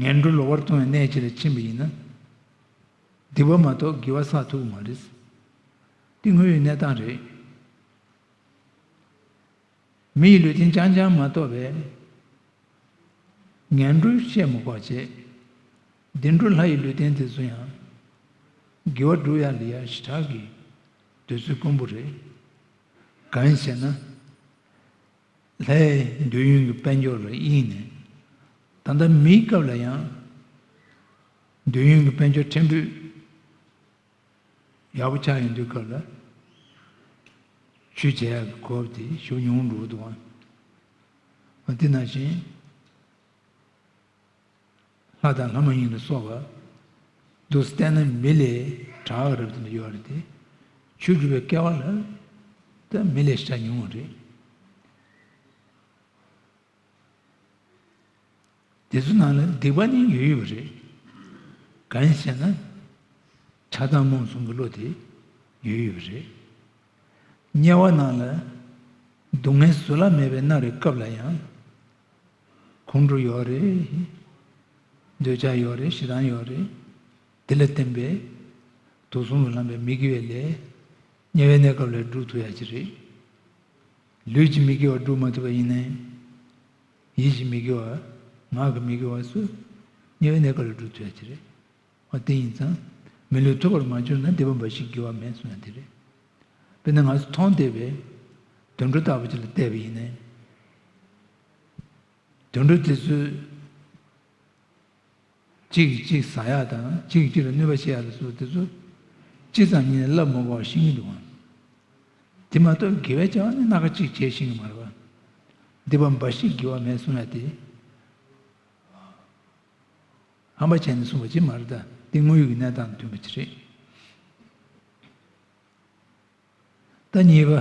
ངན་འགྲོ་ལོག་པར་ལྟུང་བའི་གནས་ཅིག་ལ་ཕྱིན་པ་ཡིན་ན། སྡིག་པ་མ་གཏོགས་དགེ་བ་བསགས་ཐུབ་ཀྱི་མ་རེད། འདི་དངོས་ཡོད་གནས་སྟངས་རེད། མི་ཡི་ལུས་རྟེན་རྐྱང་རྐྱང་མ་གཏོགས་པའི་ངན་འགྲོའི་བཤད་མི་དགོས་བྱས། བདེ་འགྲོ་ལྷ་ཡི་ལུས་རྟེན་དེ་ཚོ་ཡང་དགེ་བ་སྒྲུབ་ཡག་ལ་ཡ་ཞེ་དྲག་གི་དུས་ཚོད་དཀོན་པོ་རེད། གང་ཡིན་ཟེར་ན། ལྷའི་འདོད་ཡོན་གྱི་དཔལ་འབྱོར་ལ་གཡེངས་ནས། ད་ལྟ་མིའི་སྐབས་ལ་ཡང་འདོད་ཡོན་གྱི་དཔལ་འབྱོར་ཕྲན་བུ་ཡག་པོ་ཆགས་ཡོང་དུས་སྐབས་ལ། ཆོས་བྱེད་ཡག་གི་གོ་སྐབས་དེ་ཞེ་པོ་ཉུང་འགྲོ་གི་འདུག་ཨང་། འོ་དེ་ནང་བཞིན། ལྷ་དང་ལྷ་མ་ཡིན་ལ་སོགས་པ། འདུག་སེ་བལྟས་ན་མི་ལས་དྲག་གི་རབ་ཏུ་ཡོད་རེད་དེ། ཆོས་སྒྲུབ་པའི་སྐལ་བ་ལ་ད་མི་ལས་ཤ་ཉུང་བ་རེད། དེ་ཚོ་ནང་ལ་སྡིག་པ་ནི་ཡོད་ཡོད་པ་རེད། གང་ཡིན་ཟེར་ན། ཆགས་སྡང་རྨོངས་གསུམ་གྱི་བློ་དེ་ཡོད་ཡོད་པ་རེད། དམྱལ་བ་ནང་ལ་སྡུག་བསྔལ་བཟོད་གླགས་མེད་པའི་མནར་བའི་སྐབས་ལ་ཡང་། ཁོང་ཁྲོ་ཡོད་རེད། འདོད་ཆགས་ཡོད་རེད། ཞེ་སྡང་ཡོད་རེད། དེ་ལ་བརྟེན་པའི་དུག་གསུམ་ལ་ལངས་པའི་མི་དགེ་བའི་ལས་དམྱལ་བའི་གནས་སྐབས་ལ་སྒྲུབ་ཐུབ་ཡག་ཅིག་རེད། ལུས་ཀྱི་མི་དགེ་བ་སྒྲུབ་མ་ཐུབ་པ་ཡིན་ནའི། ཡིད་ཀྱི་མི་དགེ་བ། ངག་གི་མི་དགེ་བ་སོགས་དམྱལ་བའི་གནས་སྐབས་ལ་སྒྲུབ་ཐུབ་ཡག་ཅིག་རེད། འོ་དེ་ཡིན་ཙང་། མི་ལུས་ཐོབ་པར་མ་གྱུར་ན། སྡིག་པ་འབའ་ཞིག་དགེ་བ་མེད་གསུངས་ཡག་དེ་རེད། དཔེར་ན་ང་ཚོ་མཐོང་བསྡད་པའི་དུད་འགྲོ་ལྟ་བུ་ཅིག་ལ་བལྟས་པ་ཡིན་ནའི། དུད་འགྲོ་དེ་ཚོས་གཅིག་གིས་གཅིག་ཟ་ཡག་དང་གཅིག་གིས་གཅིག་ལ་གནོད་པ་བྱེད་ཡག་ལ་སོགས་དེ་ཚོ་ ཅི་ཙམ་ཉིད་ནས་བསླབ་མ་དགོས་པ་ཤེས་ཀྱི་འདུག་གམ། དེ་མ་གཏོགས་དགེ་བའི་བྱ་བ་ནི་སྣ་ཁ་གཅིག་བྱས་ཤེས་ཀྱི་མ་རེད་པ། སྡིག་པ་འབའ་ཞིག་དགེ་བ་མེད་གསུང་ཡ་དེ། ཧམ་པ་བྱས་ནས་གསུངས་པ་ཅིག་མ་རེད་ད། དེ་དངོས་ཡོད་ཀྱི་གནས་སྟངས་དང་མཐུན་པ་ཅིག་རེད། ད་གཉིས་པ།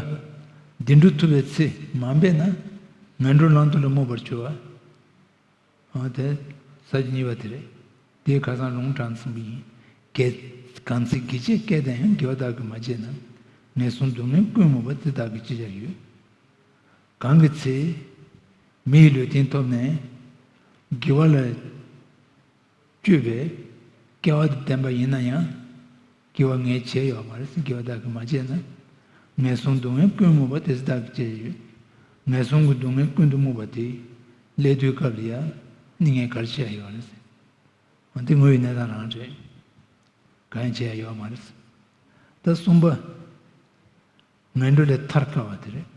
བདེ་འགྲོ་ཐོབ་པའི་ཚེ་མ་འབད་ན། ངན་འགྲོར་ལམ་དུ་ལ་རྨོངས་པར་གྱུར་པ། འོ་དེ་ས་བཅད་གཉིས་པ་དེ་རེད། དེ་ཁ་སང་རོང་དྲངས་ཟིན་པ་ཡིན། གལ་གང་ཚེ་དགེ་བྱས་སྐལ་ལྡན་ཡང་། དགེ་བ་བདག་གིས་མ་བྱས་ན། ངན་སོང་སྡུག་བསྔལ་ཀུན་རྨོངས་པ། དེ་བདག་གིས་ཅི་བྱར་ཡོད། གང་གི་ཚེ། མི་ཡི་ལུས་རྟེན་ཐོབ་ནས། དགེ་བ་ལ་སྤྱོད་པའི་སྐལ་བ་དང་ལྡན་པ་ཡིན་ན་ཡང་། དགེ་བ་ངས་བྱས་ཡོད་མ་རེད་ཟེར། དགེ་བ་བདག་གིས་མ་བྱས་ན། ངན་སོང་སྡུག་བསྔལ་ཀུན་རྨོངས་པ། དེ་ཚེ་བདག་གིས་ཅི་བྱར་ཡོད། ངན་སོང་གི་སྡུག་བསྔལ་ཀུན་ཏུ་རྨོངས་པ་དེ་སླེབས་དུས་སྐབས་ལ་ཡང་ནི་ངས་ག་རེ་བྱས་ཡོད་རེད་ཟེར། འོ་དེ་དངོས་ཡོད་གནས་སྟངས་རང་རེད། གང་ཡང་བྱས་ཡོད་མ་རེད། ད་གསུམ་པ། ངན་འགྲོ་ལས་ཐར་དཀའ་བ་དེ་རེད།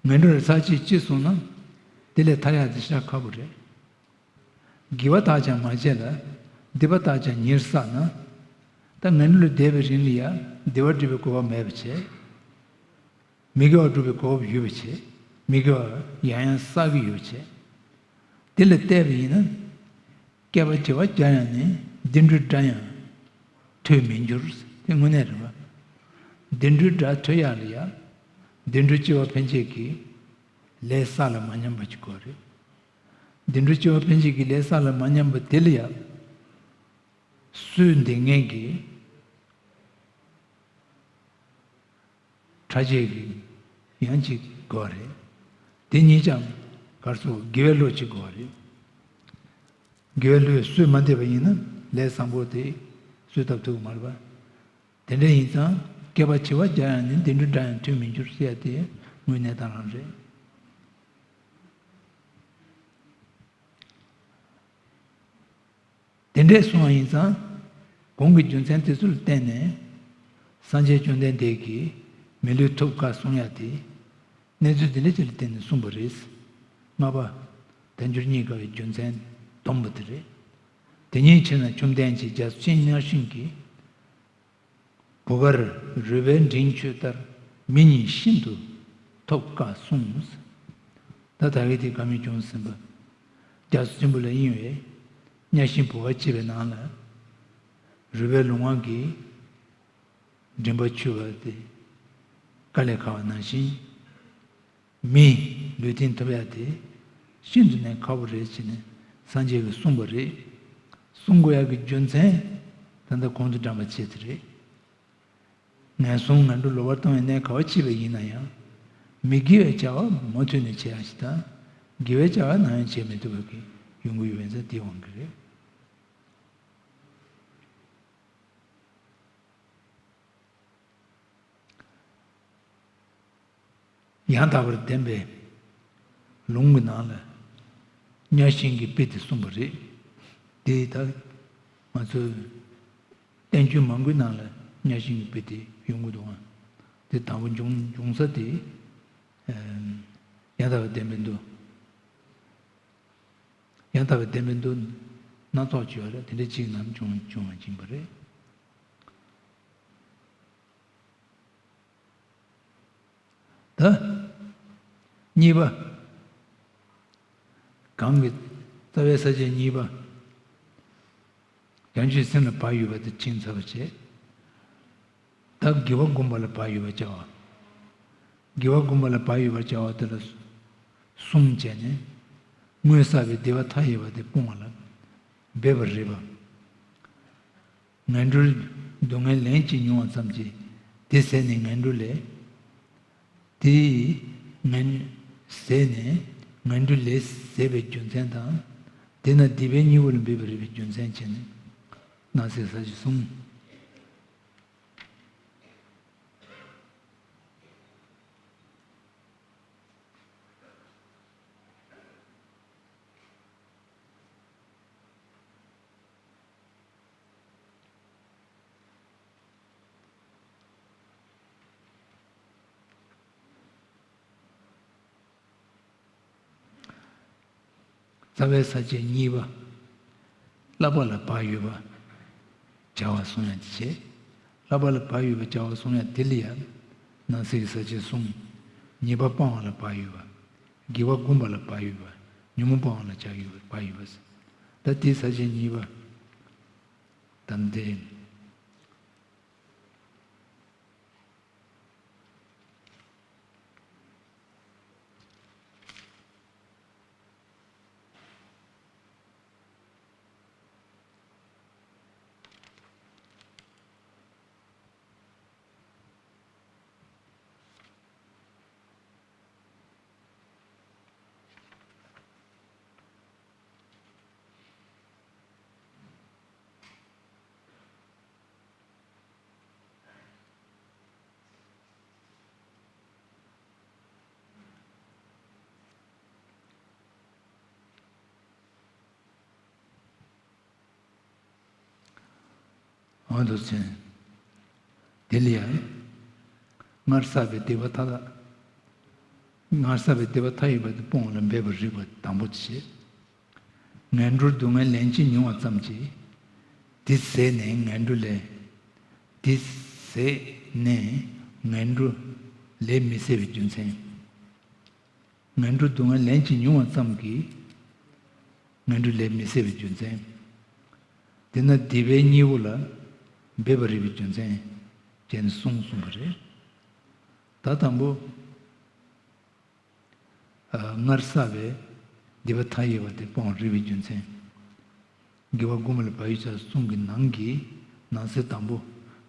ངན་འགྲོ་ལ་ཚར་གཅིག་སྐྱེས་སོང་ན། དེ་ལས་ཐར་ཡག་དེ་ཤ་ཁག་པོ་རེད། དགེ་བ་དག་ཀྱང་མ་བྱས་ལ། སྡིག་པ་དག་ཀྱང་ཉེར་བསགས་ན། ད་ངན་འགྲོ་ལ་བསྡད་པའི་རིང་ལ་ཡང་བདེ་བ་སྒྲུབ་པའི་གོ་སྐབས་མེད་པ་བྱས། མི་དགེ་བ་སྒྲུབ་པའི་གོ་སྐབས་ཡོད་པ་བྱས། མི་དགེ་བ་ཡང་ཡང་བསགས་ཀྱི་ཡོད་པ་བྱས། དེ་ལ་བལྟས་པ་ཡིན་ན། བསྐལ་པ་བྱེ་བ་བརྒྱ་ཡང་ནི། བདེ་འགྲོའི་སྒྲ་ཡང་ཐོས་མི་འགྱུར། དེ་དངོས་གནས་རེད་པ། བདེ་འགྲོའི་སྒྲ་ཐོས་ཡག་ལ་ཡང་། བདེ་འགྲོ་སྐྱེ་བ་ཕན་ཆད་ཀྱི་ལས་བསགས་ལ་མ་ཉམས་པ་ཅིག་དགོས་རེད། བདེ་འགྲོ་སྐྱེ་བ་ཕན་ཆད་ཀྱི་ལས་བསགས་ལ་མ་ཉམས་པ་དེ་ལ་ཡང་། སུས་འདི་ངན་གྱི་ཕྲ་རྒྱས་ཀྱི་ཡང་གཅིག་དགོས་རེད། དེ་གཉིས་ཀྱང་གར་སོགས་དགེ་བའི་བློ་གཅིག་དགོས་རེད། དགེ་བའི་བློས་སུས་མ་འདེབས་པ་ཡིན་ན་ལས་བཟང་པོ་དེ་སུས་བཏབ་ཐུབ་ཀྱི་མ་རེད་པ། དེ་འདྲ་ཡིན་ཙང་བསྐལ་པ་བྱེ་བ་བརྒྱ་ཡང་ནི། བདེ་འགྲོའི་སྒྲ་ཡང་ཐོས་མི་འགྱུར་ཟེར་ཡ་དེ་དངོས་གནས་དེ་རང་རེད། དེ་འདྲས་གསུངས་པ་ཡིན་ཙང་། གོང་གི་རྒྱུ་མཚན་དེ་ཚོ་ལ་བརྟེན་ནས། སངས་རྒྱས་བཅོམ་ལྡན་འདས་ཀྱིས་མི་ལུས་ཐོབ་དཀའ་གསུང་ཡ་དེ། གནས་ཚུལ་དེ་འདྲ་ཅིག་ལ་བརྟེན་ནས་གསུངས་པ་རེད། ལྔ་པ། དལ་འབྱོར་རྙེད་དཀའ་བའི་རྒྱུ་མཚན་སྡོམ་པ་དེ་རེད། དེ་ཉིད་ཕྱིར་ན་བཅོམ་ལྡན་གྱིས་རྒྱ་མཚོ་ཆེན་གཉའ་ཤིང་གི་བུ་གར་རུས་པའི་འབྲིང་ཆུ་ལྟར་མི་ཉིད་ཤིན་ཏུ་ཐོབ་དཀའ་གསུངས། ད་ད་གིན་དེ་བཀའ་མོལ་བྱུང་ཟིན་པ། རྒྱ་མཚོ་ཆེན་པོ་ལ་གཡེང་བའི་གཉའ་ཤིང་བུ་གར་སྐྱེས་པའི་ནང་ལ། རུས་པའི་ལུས་ངག་གི་མགྲིན་པ་ཆུ་བར་ཏེ་དཀའ་ལས་ཁག་པ་ནང་བཞིན། མིའི་ལུས་རྟེན་ཐོབ་ཡག་དེ་ཤིན་ཏུ་ནས་ཁག་པོ་རེད་ཅེས་ནས་སངས་རྒྱས་ཀྱིས་གསུངས་པ་རེད། གསུང་དགོས་ཡག་གི་རྒྱུ་མཚན་ད་ལྟ་གོང་དུ་དྲངས་པ་བྱས་ཏེ་རེད། ངན་སོང་ངན་འགྲོར་ལོག་པར་ལྟུང་བའི་གནས་ག་པར་སྐྱེས་པ་ཡིན་ན་ཡང་། མི་དགེ་བའི་བྱ་བ་མུ་མཐུད་ནས་བྱེད་ཡག་ཞིག་དང་། དགེ་བའི་བྱ་བ་ནམ་ཡང་བྱེད་མི་ཐུབ་པ་གི་ཡོང་གི་ཡོད་པ་ཡིན་ཙང་དེའི་དབང་གིས་རེད། ཡང་དག་པར་ལྡན་པའི་ལུང་གི་ནང་ལ་གཉའ་ཤིང་གི་དཔེ་དེ་གསུངས་པ་རེད། དེ་ད་ང་ཚོའི་བསྟན་བཅོས་མང་པོའི་ནང་ལ་གཉའ་ཤིང་གི་དཔེ་དེ་ཡོང་གི་འདུག་ཨང་། དེ་དང་པོ་འབྱུང་འབྱུང་ས་དེ་ཡང་དག་པར་ལྡན་པའི་མདོ། ཡང་དག་པར་ལྡན་པའི་མདོ་སྣ་ཚོགས་ཅིག་ཡོད་རེད། དེ་འདྲ་གཅིག་ནང་བྱུང་བྱུང་བ་ཡིན་པ་རེད། ད། གཉིས་པ། གང་གི་རྩ་བའི་ས་བཅད་གཉིས་པ། བྱང་ཆུབ་སེམས་ལ་བག་ཡོད་པ་དེ་ཕྱིན་ཚར་བ་བྱས། ད་དགེ་བ་བསྒོམ་པ་ལ་བག་ཡོད་པར་བྱ་བ། དགེ་བ་བསྒོམ་པ་ལ་བག་ཡོད་པར་བྱ་བ་དེ་ལ་གསུམ་བྱས་ནས། སྔོན་བསགས་པའི་སྡིག་པ་མཐའ་ཡས་པ་དེ་སྤོང་བ་ལ་འབད་པར་རིགས་པ། ངན་འགྲོའི་སྡུག་བསྔལ་ལན་གཅིག་མྱོང་བ་ཙམ་གྱིས་དེ་ཟད་ནས་ངན་འགྲོ་ལས། དེའི་ངན་ཟད་ནས་ངན་འགྲོ་ལས་ཟད་པའི་རྒྱུ་མཚན་དང་། དེས་ན་སྡིག་པའི་སྙིང་པོ་ལ་འབད་པར་རིགས་པའི་རྒྱུ་མཚན་བྱས་ནས་སྣང་སྲིད་ས་བཅད་གསུམ། རྩ་བའི་ས་བཅད་གཉིས་པ། བསླབ་པ་ལ་བག་ཡོད་པར་བྱ་བ་གསུང་ཡང་བྱེད། ལྷག་པ་ལ་བག་ཡོད་པ་བྱ་བ་གསུམ་ཡང་དེ་ལ་ཡང་ནང་གསེས་ཀྱི་ས་བཅད་གསུམ། ཉེས་པ་སྤང་བ་ལ་བག་ཡོད་པ། དགེ་བ་བསྒོམ་པ་ལ་བག་ཡོད་པ། ཉོན་མོངས་སྤང་བ་ལ་བྱ་ཡོད་པ་བག་ཡོད་པ། ད་དེའི་ས་བཅད་གཉིས་པ། ད་འདི། འོ་འདུག་ཟེར། དེ་ལ་ཡང་། སྔར་བསགས་པའི་སྡིག་པ་མཐའ་དག་སྔར་བསགས་པའི་སྡིག་པ་མཐའ་ཡས་པ་དེ་སྤོང་བ་ལ་འབད་པར་རིགས་པ་དང་པོ་དེ་བྱེད། ངན་འགྲོར་སྡུག་བསྔལ་ལན་གཅིག་མྱོང་བ་ཙམ་གྱིས། དེ་ཟད་ནས་ངན་འགྲོ་ལས། དེ་ཟད་ནས་ངན་འགྲོ་ལས་མི་སད་པའི་རྒྱུ་མཚན། ངན་འགྲོ་སྡུག་བསྔལ་ལན་གཅིག་མྱོང་བ་ཙམ་གྱིས། ངན་འགྲོ་ལས་མི་སད་པའི་རྒྱུ་མཚན། དེས་ན་སྡིག་པའི་གཉེན་པོ་ལ་འབད་པར་རིགས་པའི་རྒྱུ་མཚན། བྱས་ནས་གསུངས་གསུངས་པ་རེད། ད་དང་པོ། ཨ། སྔར་བསགས་པའི་སྡིག་པ་མཐའ་ཡས་པ་དེ་སྤོང་བར་རིགས་པའི་རྒྱུ་མཚན། དགེ་བ་བསྒོམ་པ་ལ་བག་ཡོད་བྱ་གསུམ་གྱི་ནང་གི་ནང་གསེས་དང་པོ།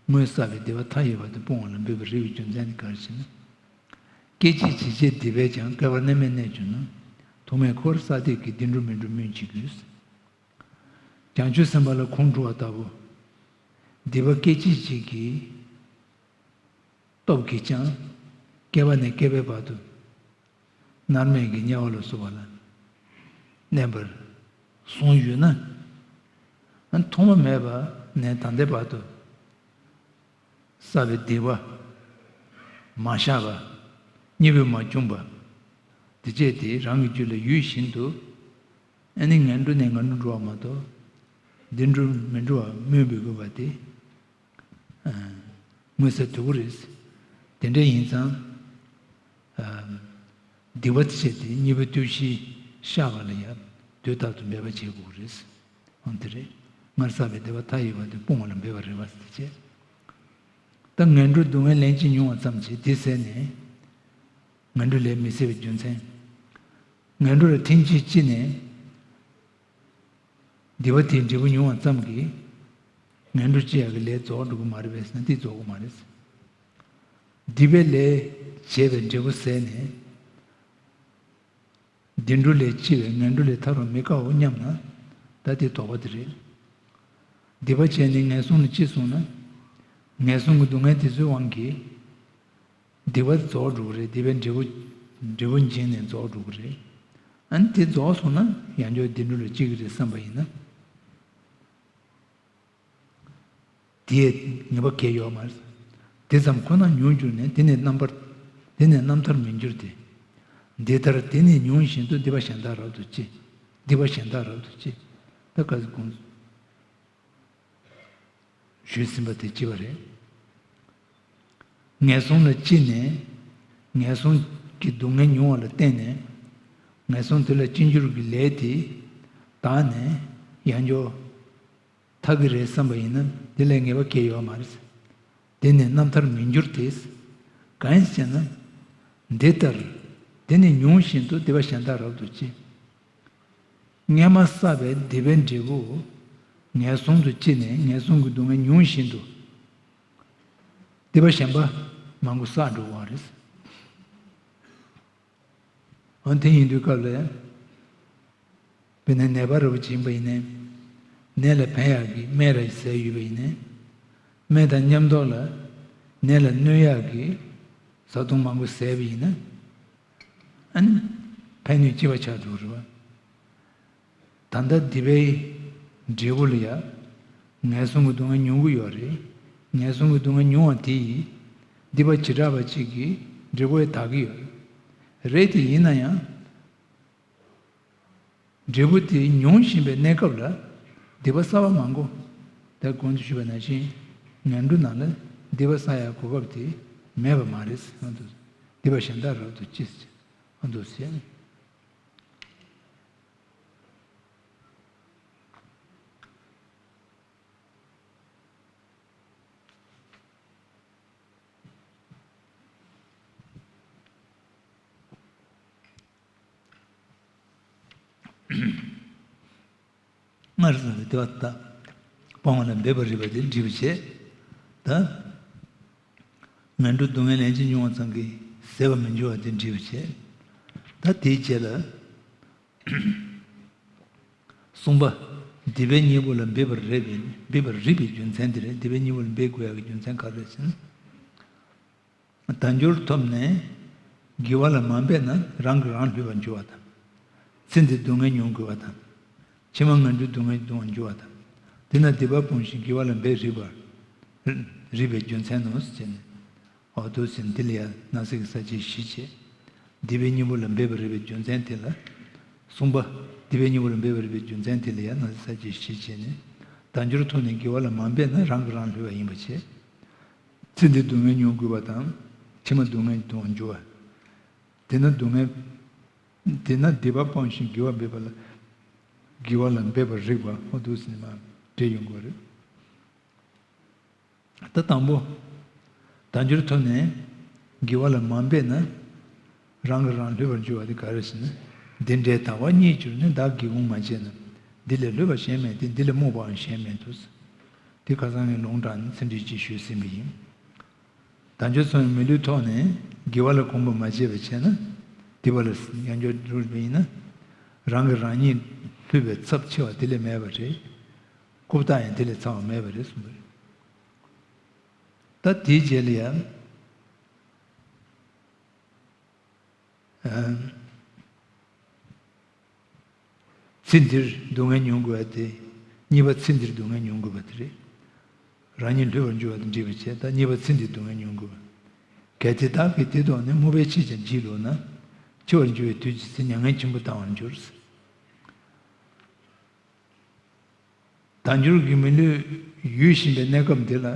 སྔོན་བསགས་པའི་སྡིག་པ་མཐའ་ཡས་པ་དེ་སྤོང་བ་ལ་འབད་པར་རིགས་པའི་རྒྱུ་མཚན་ནི་ག་རེ་ཞེ་ན། སྐད་ཅིག་ཇི་བྱས་སྡིག་པས་ཀྱང་། བསྐལ་པ་གནས་མེད་གནས་གྱུར་ན། ཐོག་མེད་འཁོར་བསགས་སྡིག་གིས། བདེ་འགྲོ་མི་འགྲོ་སྨོས་ཅི་དགོས། བྱང་ཆུབ་སེམས་དཔའ་ལ་ཁོང་ཁྲོ་བ་ལྟ་བུ། སྡིག་པ་སྐད་ཅིག་གཅིག་གི་སྟོབས་ཀྱིས་ཀྱང་བསྐལ་པ་ནས་བསྐལ་པའི་བར་དུ་མནར་མེད་ཀྱི་དམྱལ་བ་ལ་སོགས་པ་ལ་གནས་པར་བཟུང་ཡོད་ན། ཐོག་མ་མེད་པ་ནས་ད་ལྟའི་བར་དུ་བསགས་པའི་སྡིག་པ་མ་བཤགས་པ། གཉིས་པོས་མ་བསྐྱངས་པ། དེ་བྱས་ཏེ་རང་གི་རྒྱུད་ལ་ཡོད་བཞིན་དུ། ཨ་ནི་ངན་འགྲོ་ནས་ངན་འགྲོར་འགྲོ་བ་མ་གཏོགས། བདེ་འགྲོར་མི་འགྲོ་བ་སྨོས་པའི་དགོས་པ་དེ། ཨ། མངོན་གསལ་དོད་པོ་རེད། དེ་འདྲ་ཡིན་ཙང་། ཨ། སྡིག་པ་དེ་བྱས་ཏེ་གཉིས་པོའི་བརྟུལ་ཞུགས་བཤགས་པ་ལ་ཡང་དུས་རྟག་ཏུ་འབད་པ་བྱེད་དགོས་རེད། འོ་དེ་རེད། སྔར་བསགས་པའི་སྡིག་པ་མཐའ་ཡས་པ་དེ་སྤོང་བ་ལ་འབད་པར་རིགས་པ་ཟེར་བྱས། ད་ངན་འགྲོའི་སྡུག་བསྔལ་ལན་གཅིག་མྱོང་བ་ཙམ་གྱིས་དེ་ཟད་ནས་ངན་འགྲོ་ལས་མི་སད་པའི་རྒྱུ་མཚན། ངན་འགྲོ་ལ་ཐེངས་གཅིག་སྐྱེས་ནས། སྡིག་པ་དེའི་འབྲས་བུ་མྱོང་བ་ཙམ་གྱིས། ངན་འགྲོར་སྐྱེ་ཡག་གི་ལས་རྫོགས་འགྲོ་གི་མ་རེད་པས་ཟེར་ན་དེ་རྫོགས་ཀྱི་མ་རེད། སྡིག་པའི་ལས་བྱས་པའི་འབྲས་བུ་ཟད་ནས། བདེ་འགྲོ་ལས་སྐྱེ་བའི་ངན་འགྲོ་ལས་ཐར་བར་མི་དཀའོ་སྙམ་ན། ད་དེ་དོགས་པ་དེ་རེད། སྡིག་པ་བྱས་ནས་ངན་སོང་ལ་སྐྱེས་སོང་ན། ངན་སོང་གི་སྡུག་བསྔལ་དེ་ཚོའི་དབང་གིས། སྡིག་པ་རྫོགས་འགྲོ་གི་རེད། སྡིག་པའི་འབྲས་བུ། འབྲས་བུ་འབྱིན་ནས་རྫོགས་འགྲོ་གི་རེད། ཨ་ནི་དེ་རྫོགས་སོང་ན་ཡང་བསྐྱར་བདེ་འགྲོ་ལ་སྐྱེ་གི་རེད་བསམ་པ་ཡིན་ན། དེས་ངེས་པ་གང་ཡང་ཡོད་མ་རེད། དེ་ཙམ་ཁོ་ན་མྱོང་གྱུར་ནས་དེ་ནས་རྣམ་པར། དེ་ནས་རྣམ་ཐར་མི་འགྱུར་ཏེ། འདི་ལྟར་དེ་ནས་མྱོང་བཞིན་དུ་སྡིག་པ་གཞན་དག་རབ་ཏུ་སྐྱེ། སྡིག་པ་གཞན་དག་རབ་ཏུ་སྐྱེ། ད་ག་ཟེ་གོང་ཞུས་ཟིན་པ་དེ་གཅིག་པ་རེད། ངན་སོང་ལ་སྐྱེས་ནས། ངན་སོང་གི་སྡུག་བསྔལ་མྱོང་བ་ལ་བརྟེན་ནས། ངན་སོང་དེ་ལ་སྐྱེ་འགྱུར་གྱི་ལས་དེ་དག་ནས་ཡང་བསྐྱར་ཐར་གྱི་རེད་བསམ་པ་ཡིན་ན་དེ་ལ་ངེས་པ་གང་ཡང་ཡོད་མ་རེད། དེ་ནས་རྣམ་ཐར་མི་འགྱུར་ཏེ། གང་ཡིན་ཟེར་ན། འདི་ལྟར་དེ་ནས་མྱོང་བཞིན་དུ་སྡིག་པ་གཞན་དག་རབ་ཏུ་སྐྱེ། སྔོན་མ་བསགས་པའི་སྡིག་པའི་འབྲས་བུ་ངན་སོང་དུ་སྐྱེས་ནས་ངན་སོང་གི་སྡུག་བསྔལ་མྱོང་བཞིན་དུ་སྡིག་པ་གཞན་པ་མང་པོ་བསགས་འགྲོ་བ་རེད། འོན་ཏེ་ཡིན་དུས་སྐབས་ལ། དཔེར་ན་ནད་པ་རེད་པ་ཅིག་ཡིན་པ་ཡིན་ནའི། ནད་ལ་ཕན་ཡག་གི་སྨན་རེ་ཟས་ཡོད་པ་ཡིན་ནའི། སྨན་དང་མཉམ་དུ་ལ་ནད་ལ་གནོད་ཡག་གི་བཟའ་བཏུང་མང་པོ་ཟས་པ་ཡིན་ན། ཨ་ནི་ཕན་གནོད་གཅིག་པ་ཆགས་འགྲོ་གི་རེད་པ། ད་ལྟ་སྡིག་པའི་འབྲས་བུ་ལ་ཡང་ངན་སོང་གི་སྡུག་བསྔལ་མྱོང་གི་ཡོད་རེད། ངན་སོང་གི་སྡུག་བསྔལ་མྱོང་བ་དེ་ཡིས་སྡིག་པ་བྱེ་བྲག་པ་གཅིག་གི་འབྲས་བུ་ཡང་དག་གི་ཡོད་རེད། རེད་དེ་ཡིན་ན་ཡང་། འབྲས་བུ་དེ་མྱོང་བཞིན་པའི་གནས་སྐབས་ལ་སྡིག་པ་གསར་པ་མང་པོ། ད་གོང་དུ་ཞུས་པ་ནང་བཞིན་ངན་འགྲོ་ནང་ལ་ སྡིག་པ་བསགས་ཡ་གོ་སྐབས་དེ་མེད་པ་མ་རེད་ཟེར། ཨ་འདུག་སྡིག་པ་གཞན་དག་རབ་ཏུ་ཅི་ཟེར། ཨ་འདུག་ཟེར། སྔར་བསགས་པའི་སྡིག་པ་དག་སྤོང་བ་ལ་འབད་པར་རིགས་པ་དེ་འདྲིས་པ་བྱས། ད། ངན་འགྲོའི་སྡུག་བསྔལ་ལན་གཅིག་མྱོང་བ་ཙམ་གྱིས་ཟད་པར་མི་འགྱུར་བ་དེ་འདྲིས་པ་བྱས། ད་དེའི་རྗེས་ལ། གསུམ་པ། སྡིག་པའི་གཉེན་པོ་ལ་འབད་པར་རིགས་པའི་འབད་པར་རིགས་པའི་རྒྱུ་མཚན་དེ་རེད། སྡིག་པའི་གཉེན་པོ་ལ་འབད་དགོས་ཡག་གི་རྒྱུ་མཚན་ག་རེ་རེད་ཟེར་ན། དལ་འབྱོར་ཐོབ་ནས་དགེ་བ་ལ་མ་འབད་ན་རང་གིས་རང་བསླུས་པར་འགྱུར་བ་དང་། ཚེ་འདིར་སྡུག་བསྔལ་མྱོང་དགོས་པ་དང་། ཕྱི་མ་ངན་འགྲོའི་སྡུག་བསྔལ་མྱོང་བར་འགྱུར་བ་དང་། དེས་ན་སྡིག་པ་སྤོང་ཞིང་དགེ་བ་ལ་འབད་རིགས་པར། རིགས་པའི་རྒྱུ་མཚན་ནོ་ཟེར་ནས། འོ་འདུག་སེ་འདི་ལ་ཡང་སྣང་སྲིད་ཀྱི་ས་བཅད་བཞི་བྱས། སྡིག་པའི་གཉེན་པོ་ལ་འབད་པར་རིགས་པའི་རྒྱུ་མཚན་དེ་ལ། གསུམ་པ། སྡིག་པའི་གཉེན་པོ་ལ་འབད་པར་རིགས་པའི་རྒྱུ་མཚན་དེ་ལ་ཡང་སྣང་སྲིད་ཀྱི་ས་བཅད་བཞི་བྱས་ནས། དལ་འབྱོར་ཐོབ་ནས་དགེ་བ་ལ་མ་འབད་ན་རང་གིས་རང་བསླུས་པ་ཡིན་པ་བྱས། ཚེ་འདིར་སྡུག་བསྔལ་མྱོང་དགོས་པ་དང་། ཕྱི་མ་སྡུག་བསྔལ་མྱོང་བར་འགྱུར་བ། དེས་ན་སྡུག་བསྔལ། དེས་ན་སྡིག་པ་སྤོང་ཞིང་དགེ་བ་འབད་པ་ལ། དགེ་བ་ལ་འབད་པར་རིགས་པ། འོ་འདུག་སེ་མར་འགྲེལ་ཡོང་གི་རེད། ད་དང་པོ། དལ་འབྱོར་ཐོབ་ནས་དགེ་བ་ལ་མ་འབད་ན། རང་གིས་རང་བསླུས་པར་འགྱུར་བ་དེ་ག་རེ་ཟེར་ན། འདི་འདྲའི་དལ་བ་རྙེད་གྱུར་ནས། བདག་གིས་གོང་མ་བྱས་ན། འདི་ལས་བསླུས་པ་གཞན་མེད་དེ། འདི་ལས་རྨོངས་པའང་གཞན་མེད་དོ། འདི་ཁ་སང་ངས་ལུང་དྲངས་ནས་ཚིག་འགྲེལ་ཅིག་ཞུས་ཟིན་པ་ཡིན། དལ་འབྱོར་ཐོབ་ནས་མི་ལུས་ཐོག་ནས་དགེ་བ་ལ་གོམས་པ་མ་བྱས་པ་བྱས་ན། སྡིག་པ་ལ་ཡང་བསྐྱར་འགྲོ་བ་ཡིན་ན། རང་གིས་རང་ཉིད་བསླུས་པའི་ཚབས་ཆེ་བ་དེ་ལས་མེད་པ་རེད། རྐུབ་སྟེགས་ཡང་དེ་ལས་ཚ་བ་མེད་པ་རེད་གསུངས་པ་རེད། ད་དེའི་རྗེས་ལ་ཡང་། ཚེ་འདིར་སྡུག་བསྔལ་མྱོང་དགོས་པ་དེ། གཉིས་པ་ཚེ་འདིར་སྡུག་བསྔལ་མྱོང་དགོས་པ་དེ་རེད། རང་ཉིད་བསླུས་པར་འགྱུར་བ་དང་འདྲིས་པ་བྱས། ད་གཉིས་པ་ཚེ་འདིར་སྡུག་བསྔལ་མྱོང་དགོས་པ། གལ་ཏེ་བདག་གིས་དེ་རྟོགས་ནས། མུན་པའི་ཕྱིས་ཀྱང་འཇིགས་བློ་ན། འཆི་བར་འགྱུར་བའི་དུས་ཀྱི་ཚེ། མྱ་ངན་ཆེན་པོ་ལྡང་བར་འགྱུར། དལ་འབྱོར་གྱི་མི་ལུས་ཡོད་བཞིན་པའི་གནས་སྐབས་འདི་ལ།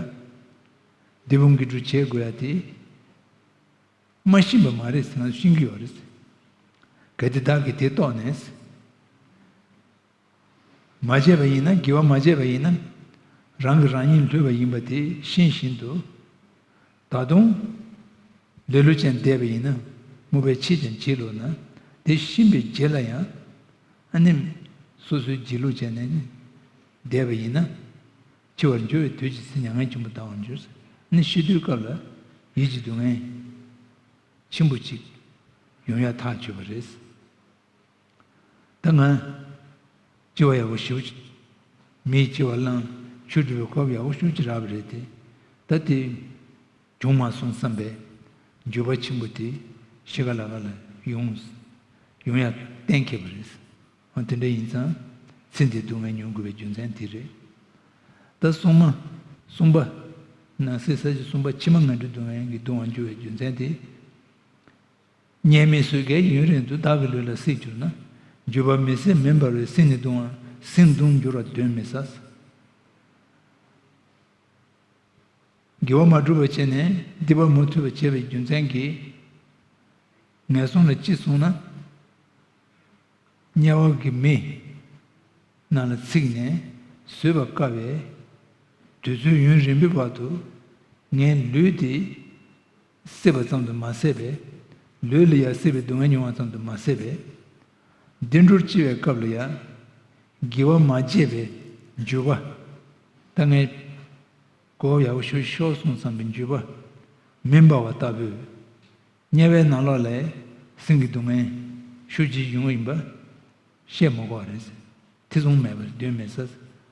འདི་བུམ་གྱི་གྲུ་བྱེད་དགོས་ཡ་དེ། མ་ཤེས་པ་མ་རེད་ཟེར་ན་ཤེས་ཀྱི་ཡོད་རེད། གལ་ཏེ་བདག་གིས་དེ་རྟོགས་ནས། མ་བྱས་པ་ཡིན་ན། དགེ་བ་མ་བྱས་པ་ཡིན་ན། རང་གིས་རང་ཉིད་བསླུས་པ་ཡིན་པ་དེ་ཤེས་བཞིན་དུ། ད་དུང་ལེ་ལོ་ཅན་བསྡད་པ་ཡིན་ན། མུན་པའི་ཕྱིས་ཀྱང་འཇིགས་བློ་ན། དེ་ཤེས་པའི་རྗེས་ལ་ཡང་། ཨ་ནི། སོ་སོའི་འཇིགས་བློ་ཅན་ནས་བསྡད་པ་ཡིན་ན། འཆི་བར་འགྱུར་བའི་དུས་ཀྱི་ཚེ། མྱ་ངན་ཆེན་པོ་ལྡང་བར་འགྱུར། ཨ་ནི་ཤི་དུས་སྐབས་ལ་ཡིད་ཀྱི་སྡུག་བསྔལ་ཆེན་པོ་གཅིག་ཡོང་ཡ་ཐག་ཆོད་པ་རེད། ད་ང་། སྐྱེ་བ་ཡག་པོ་ཞེ་པོ་ཅིག་མིའི་སྐྱེ་བ་བླངས། ཆོས་སྒྲུབ་པའི་གོ་སྐབས་ཡག་པོ་ཞེ་པོ་ཅིག་རག་པ་རེད་དེ། ད་དེ་བྱུང་མ་སོང་བསམ་པའི་འགྱོད་པ་ཆེན་པོ་དེ་ཤི་ཁ་ལ་ཁ་ལ་ཡོང་། ཡོང་ཡ་གཏན་འཁེལ་བ་རེད། འོ་དེ་འདྲ་ཡིན་ཙང་། ཚེ་འདིའི་སྡུག་བསྔལ་མྱོང་དགོས་པའི་རྒྱུ་མཚན་དེ་རེད། ད་གསུམ་པ། གསུམ་པ། སྣང་སྲིད་ས་བཅད་གསུམ་པ། ཕྱི་མ་ངན་འགྲོའི་སྡུག་བསྔལ་གྱིས་གདུང་བར་འགྱུར་བའི་རྒྱུ་མཚན་དེ། ཉེས་དམིགས་སོས་ཀའི་ཡུན་རིང་དུ། བདག་གི་ལུས་ལ་སྲེག་གྱུར་ན། འགྱོད་པ་མི་བཟད་མེ་འབར་བས། སེམས་ནི་གདུང་བ། སེམས་གདུང་འགྱུར་བ་གདོན་མི་ཟ། དགེ་བ་མ་བསྒྲུབས་པ་བྱས་ནས་སྡིག་པ་མུ་མཐུད་པ་བྱས་པའི་རྒྱུ་མཚན་གྱིས། ངན་སོང་ལ་ཅི་སོང་ན། དམྱལ་བ་གི་མེ་ནང་ལ་ཚིག་ནས་བཟོད་པ་དཀའ་བས། དུས་ཚོད་ཡུན་རིང་པོའི་བར་དུ་ངའི་ལུས་དེ་སྲེག་པ་ཙམ་དུ་མ་ཟད་པས། ལུས་ལ་ཡང་སྲེག་པའི་སྡུག་བསྔལ་མྱོང་བ་ཙམ་དུ་མ་ཟད་པས། བདེ་འགྲོར་སྐྱེ་བའི་སྐབས་ལ་ཡང་དགེ་བ་མ་བྱས་པའི་འགྱོད་པ། ད་ངས་གོ་སྐབས་ཡག་པོ་ཞིག་ཤོར་སོང་བསམ་པའི་འགྱོད་པ་མེ་འབར་བ་ལྟ་བུས། དམྱལ་བའི་ནང་ལོགས་ལ་སེམས་ཀྱི་སྡུག་བསྔལ་ཤུགས་ཆེ་ཡོང་གི་ཡིན་པ་ཤེས་མ་དགོས་པ་རེད། ཐེ་ཚོམ་མེད་པར་གདོན་མི་ཟ།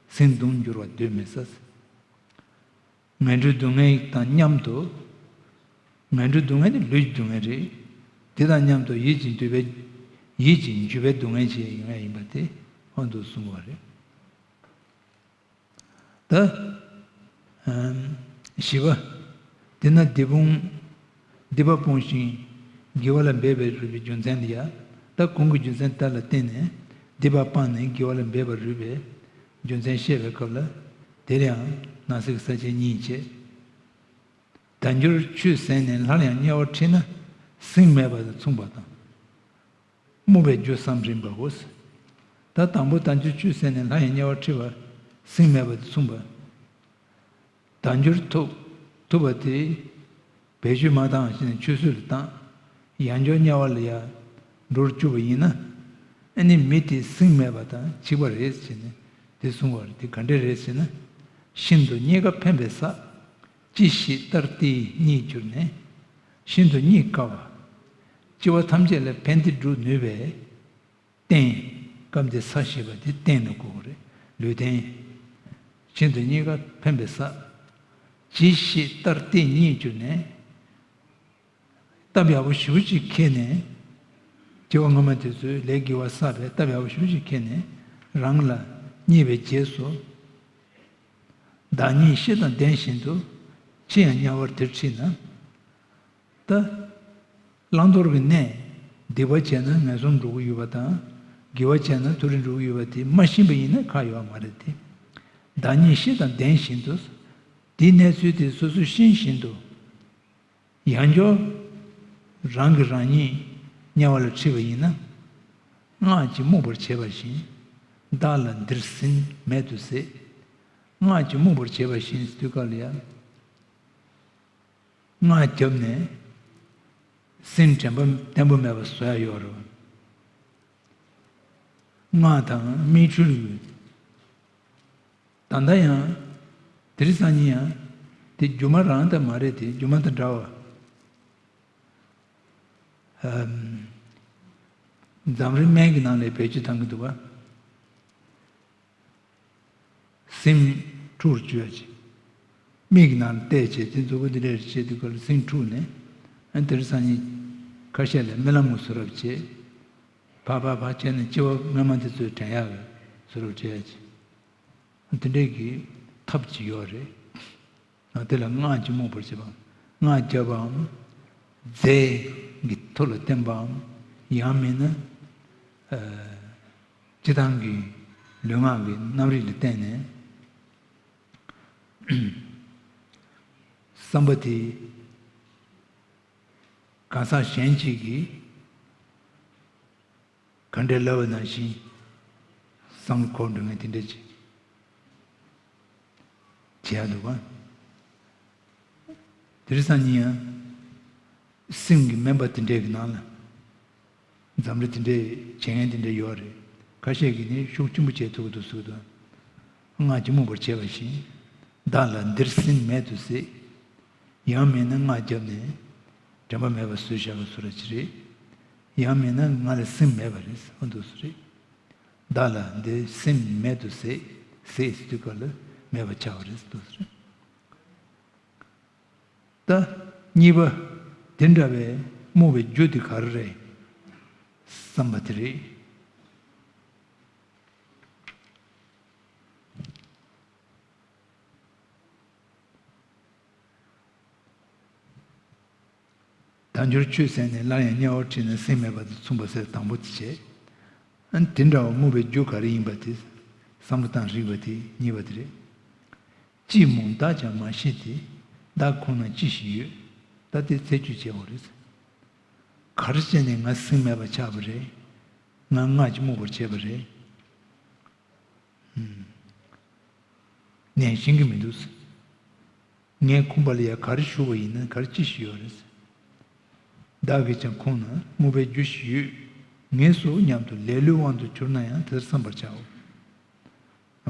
སེམས་གདུང་འགྱུར་བ་གདོན་མི་ཟ། ངན་འགྲོའི་སྡུག་བསྔལ་དང་མཉམ་དུ། ངན་འགྲོའི་སྡུག་བསྔལ་ནི་ལུས་ཀྱི་སྡུག་བསྔལ་རེད། དེ་དང་མཉམ་དུ་ཡིད་ཀྱི་འགྱོད་པའི། ཡིད་ཀྱི་འགྱོད་པའི་སྡུག་བསྔལ་ཞིག་ཡོང་ཡ་ཡིན་པ་དེ་ཧོན་དུ་གསུངས་པ་རེད། ད། ཨམ། བཞི་པ། དེས་ན་སྡིག་སྤོང་། སྡིག་པ་སྤོང་ཞིང་དགེ་བ་ལ་འབད་པར་རིགས་པའི་རྒྱུ་མཚན་ལ་ཡ། ད་གོང་གི་རྒྱུ་མཚན་དག་ལ་བརྟེན་ནས་སྡིག་པ་སྤངས་ནས་དགེ་བ་ལ་འབད་པར་རིགས་པའི་རྒྱུ་མཚན་བཤད་པའི་སྐབས་ལ། དེར་ཡང་སྣང་སྲིད་ཀྱི་ས་བཅད་གཉིས་བྱས། བདག་འགྱུར་ཆུད་ཟད་ནས་སླར་ཡང་དམྱལ་བར་ཁྲིད་ན། སེམས་མེད་པ་དང་མཚུངས་པ་དང་། རྨུགས་པའི་རྒྱུ་བསམ་རིམ་པའོ། ད་དང་པོ་བདག་འགྱུར་ཆུད་ཟད་ནས་སླར་ཡང་དམྱལ་བར་ཁྲིད་པ་སེམས་མེད་པ་དང་མཚུངས་པ། བདག་འགྱུར་ཐུབ་ཐུབ་པ་དེ་བེད་སྤྱོད་མ་བཏང་ཞིང་ཆུད་ཟོས་ལ་བཏང་། ཡང་བསྐྱར་དམྱལ་བ་ལ་ཡང་འགྲོར་བཅུག་པ་ཡིན་ན། ཨ་ནི་མི་དེ་སེམས་མེད་པ་དང་འཆིག་པ་རེད་ཟེར་ནས་དེ་གསུངས་པ་རེད། དེ་ག་འདྲ་རེད་ཟེར་ན། ཤིན་ཏུ་རྙེད་དཀའ་ཕན་པའི་ས། ཅི་ཞིག་ལྟར་ལྟས་རྙེད་གྱུར་ནས། ཤིན་ཏུ་རྙེད་དཀའ་བ། སྐྱེ་བ་ཐམས་ཅད་ལ་ཕན་བདེ་སྒྲུབ་ནུས་པའི་རྟེན། སྐབས་འདིར་ས་ཞེས་པ་དེ་རྟེན་ལ་གོ་དགོས་རེད། ལུས་རྟེན། ཤིན་ཏུ་རྙེད་དཀའ་ཕན་པའི་ས། ཇི་ཞིག་ལྟར་ལྟས་རྙེད་གྱུར་ནས། སྟབས་ཡག་པོ་ཞེ་པོ་ཅིག་འཁེལ་ནས། སྐྱེ་བ་སྔ་མ་དེ་ཚོའི་ལས་དགེ་བ་བསགས་པའི་སྟབས་ཡག་པོ་ཞེ་པོ་ཅིག་འཁེལ་ནས། རང་ལ་རྙེད་པའི་རྗེས་སུ། བདག་ཉིད་ཤེས་དང་ལྡན་བཞིན་དུ། ཕྱིར་ཡང་དམྱལ་བར་དེར་ཁྲིད་ན། ད། བླང་དོར་གྱི་གནས། སྡིག་པ་བྱས་ན་ངན་སོང་འགྲོ་གི་ཡོད་པ་དང་། དགེ་བ་བྱས་ན་མཐོ་རིས་འགྲོ་གི་ཡོད་པ་དེ་མ་ཤེས་པ་ཡིན་ན་ཁག་ཡོད་པ་མ་རེད་དེ། བདག་ཉིད་ཤེས་དང་ལྡན་བཞིན་དུ། དེའི་གནས་ཚུལ་དེ་སོ་སོས་ཤེས་བཞིན་དུ། ཡང་བསྐྱར་རང་གིས་རང་ཉིད་དམྱལ་བ་ལ་ཁྲིད་པ་ཡིན་ན། སྔགས་ཀྱིས་རྨུགས་པར་བྱས་པ་བཞིན། བདག་ལ་འདིར་སེམས་མེད་དུ་ཟད། སྔགས་ཀྱིས་རྨུགས་པར་བྱས་པ་བཞིན་དུས་སྐབས་ལ་ཡང་། སྔགས་བརྒྱབ་ནས་སེམས་དྲན་པ་བརྟན་པོ་མེད་པ་བཟོ་ཡ་ཡོད་རེད། སྔགས་དང་མིག་འཕྲུལ་ཡོད། ད་ལྟ་ཡང་དེ་རིང་སང་ཉིན་ཡང་དེ་སྒྱུ་མ་རང་ད་མ་རེད། དེ་སྒྱུ་མ་དང་འདྲ་བ། ཨམ། འཛམ་རིང་སྨན་གྱི་ནང་ལ་བེད་སྤྱོད་བཏང་གི་འདུག་བ། སེམས་འཁྲུག་བཅུག་ཡ་ཅིག་མིག་གི་ནང་བལྟས་བྱས་དེ་མཛུབ་གུ་འདི་འདྲ་བྱས་དུས་སྐབས་ལ་སེམས་འཁྲུག་ནས། ཨ་དེར་སང་ཉིན་ཁ་ཤས་ལ་རྨི་ལམ་ངོ་བཟོ་རབས་བྱས། ཕར་ཕར་ཕར་བྱས་ནས་སྐྱེ་བ་སྔ་མ་དེ་ཚོའི་དྲན་ཡག་གི་བཟོ་རབས་བྱས་ཡ་ཅིག་དེ་འདྲའི་གི་ཐབས་ཅིག་ཡོད་རེད། དེ་ལ་སྔགས་ཀྱིས་རྨུགས་པར་བྱེད་པའམ། སྔགས་བརྒྱབ་པའམ། རྫས་ཀྱི་ཐུར་ལ་བསྟན་པའམ། ཡང་མིན་ན། ཨ། སྤྱིར་བཏང་གི་ལུས་ངག་གི་རྣམ་རིག་ལ་བརྟེན་ནས། བསམ་པ་དེ་གང་ཟག་གཞན་གཅིག་གིས་ག་འདྲ་ལབ་པ་ནང་བཞིན་བསམ་བློ་འཁོར་འགྲོ་མཁན་དེ་འདྲ་ཅིག་བྱེད་ཡག་འདུག་ག་དེ་རིང་སང་ཉིན་ཡང་སེམས་ཀྱི་སྨན་པ་དེ་འདྲའི་གི་ནང་ལ། འཛམ་གླིང་དེ་འདྲའི་བྱེད་མཁན་དེ་འདྲ་ཡོད་རེད། ཁ་ཤས་ཀྱིས་ནི་ཤུགས་ཆེན་པོ་བྱེད་ཐུབ་ཀྱི་འདུག་ཟེར་གྱི་འདུག་སྔགས་ཀྱིས་རྨུགས་པར་བྱས་པ་བཞིན། བདག་ལ་འདིར་སེམས་མེད་དུ་ཟད། ཡང་མིན་ན་སྔགས་བརྒྱབ་ནས་དྲན་པ་མེད་པ་བཟོས་བཞག་པ་བཟོ་འདྲ་ཅིག་རེད། ཡང་མིན་ན་ང་ལ་སེམས་མེད་པ་རེད་ཟེར་བ་འདུག་སེ་རེད། བདག་ལ་འདིར་སེམས་མེད་དུ་ཟད། ཟད་ཟེར་དུས་སྐབས་ལ་མེད་པ་ཆགས་པ་རེད་ཟེར་འདུག་སེ་རེད། ད་གཉིས་པ། དེ་འདྲ་བའི་རྨུགས་པའི་རྒྱུ་དེ་ག་རེ་རེད། བསམ་པ་དེ་རེད། བདག་འགྱུར་ཆུད་ཟད་ནས་སླར་ཡང་དམྱལ་བར་ཁྲིད་ན་སེམས་མེད་པ་དང་མཚུངས་པ་ཟེར་དང་པོ་དེ་བྱས། ཨ་ནི་དེ་འདྲ་བ་རྨུགས་པའི་རྒྱུ་ག་རེ་ཡིན་པ་དེ་བསམ་བློ་བཏང་རིགས་པ་དེ་གཉིས་པ་དེ་རེད། ཅི་སྨོས་བདག་ཀྱང་མ་ཤེས་ཏེ། བདག་ཁོང་ན་ཅི་ཞིག་ཡོད། ད་དེ་རྩད་གཅོད་བྱེད་དགོས་རེད། ག་རེ་བྱས་ནས་ང་སེམས་མེད་པ་ཆགས་པ་རེད། ང་སྔགས་ཀྱིས་རྨུགས་པར་བྱས་པ་རེད། ཨུམ། ནན་ཤེས་ཀྱི་མི་འདུག་ངས་ཁོང་པ་ལ་ཡ་ག་རེ་ཞུ་བ་ཡིན་ན་ག་རེ་ཅི་ཞིག་ཡོད་རེད། བདག་གིས་ཀྱང་ཁོང་ན་རྨུགས་པའི་རྒྱུ་ཞིག་ཡོད། ངེས་སོ་སྙམ་དུ་ལེ་ལོའི་དབང་དུ་གྱུར་ན་ཡང་དེ་ལྟར་བསམ་པར་བྱའོ།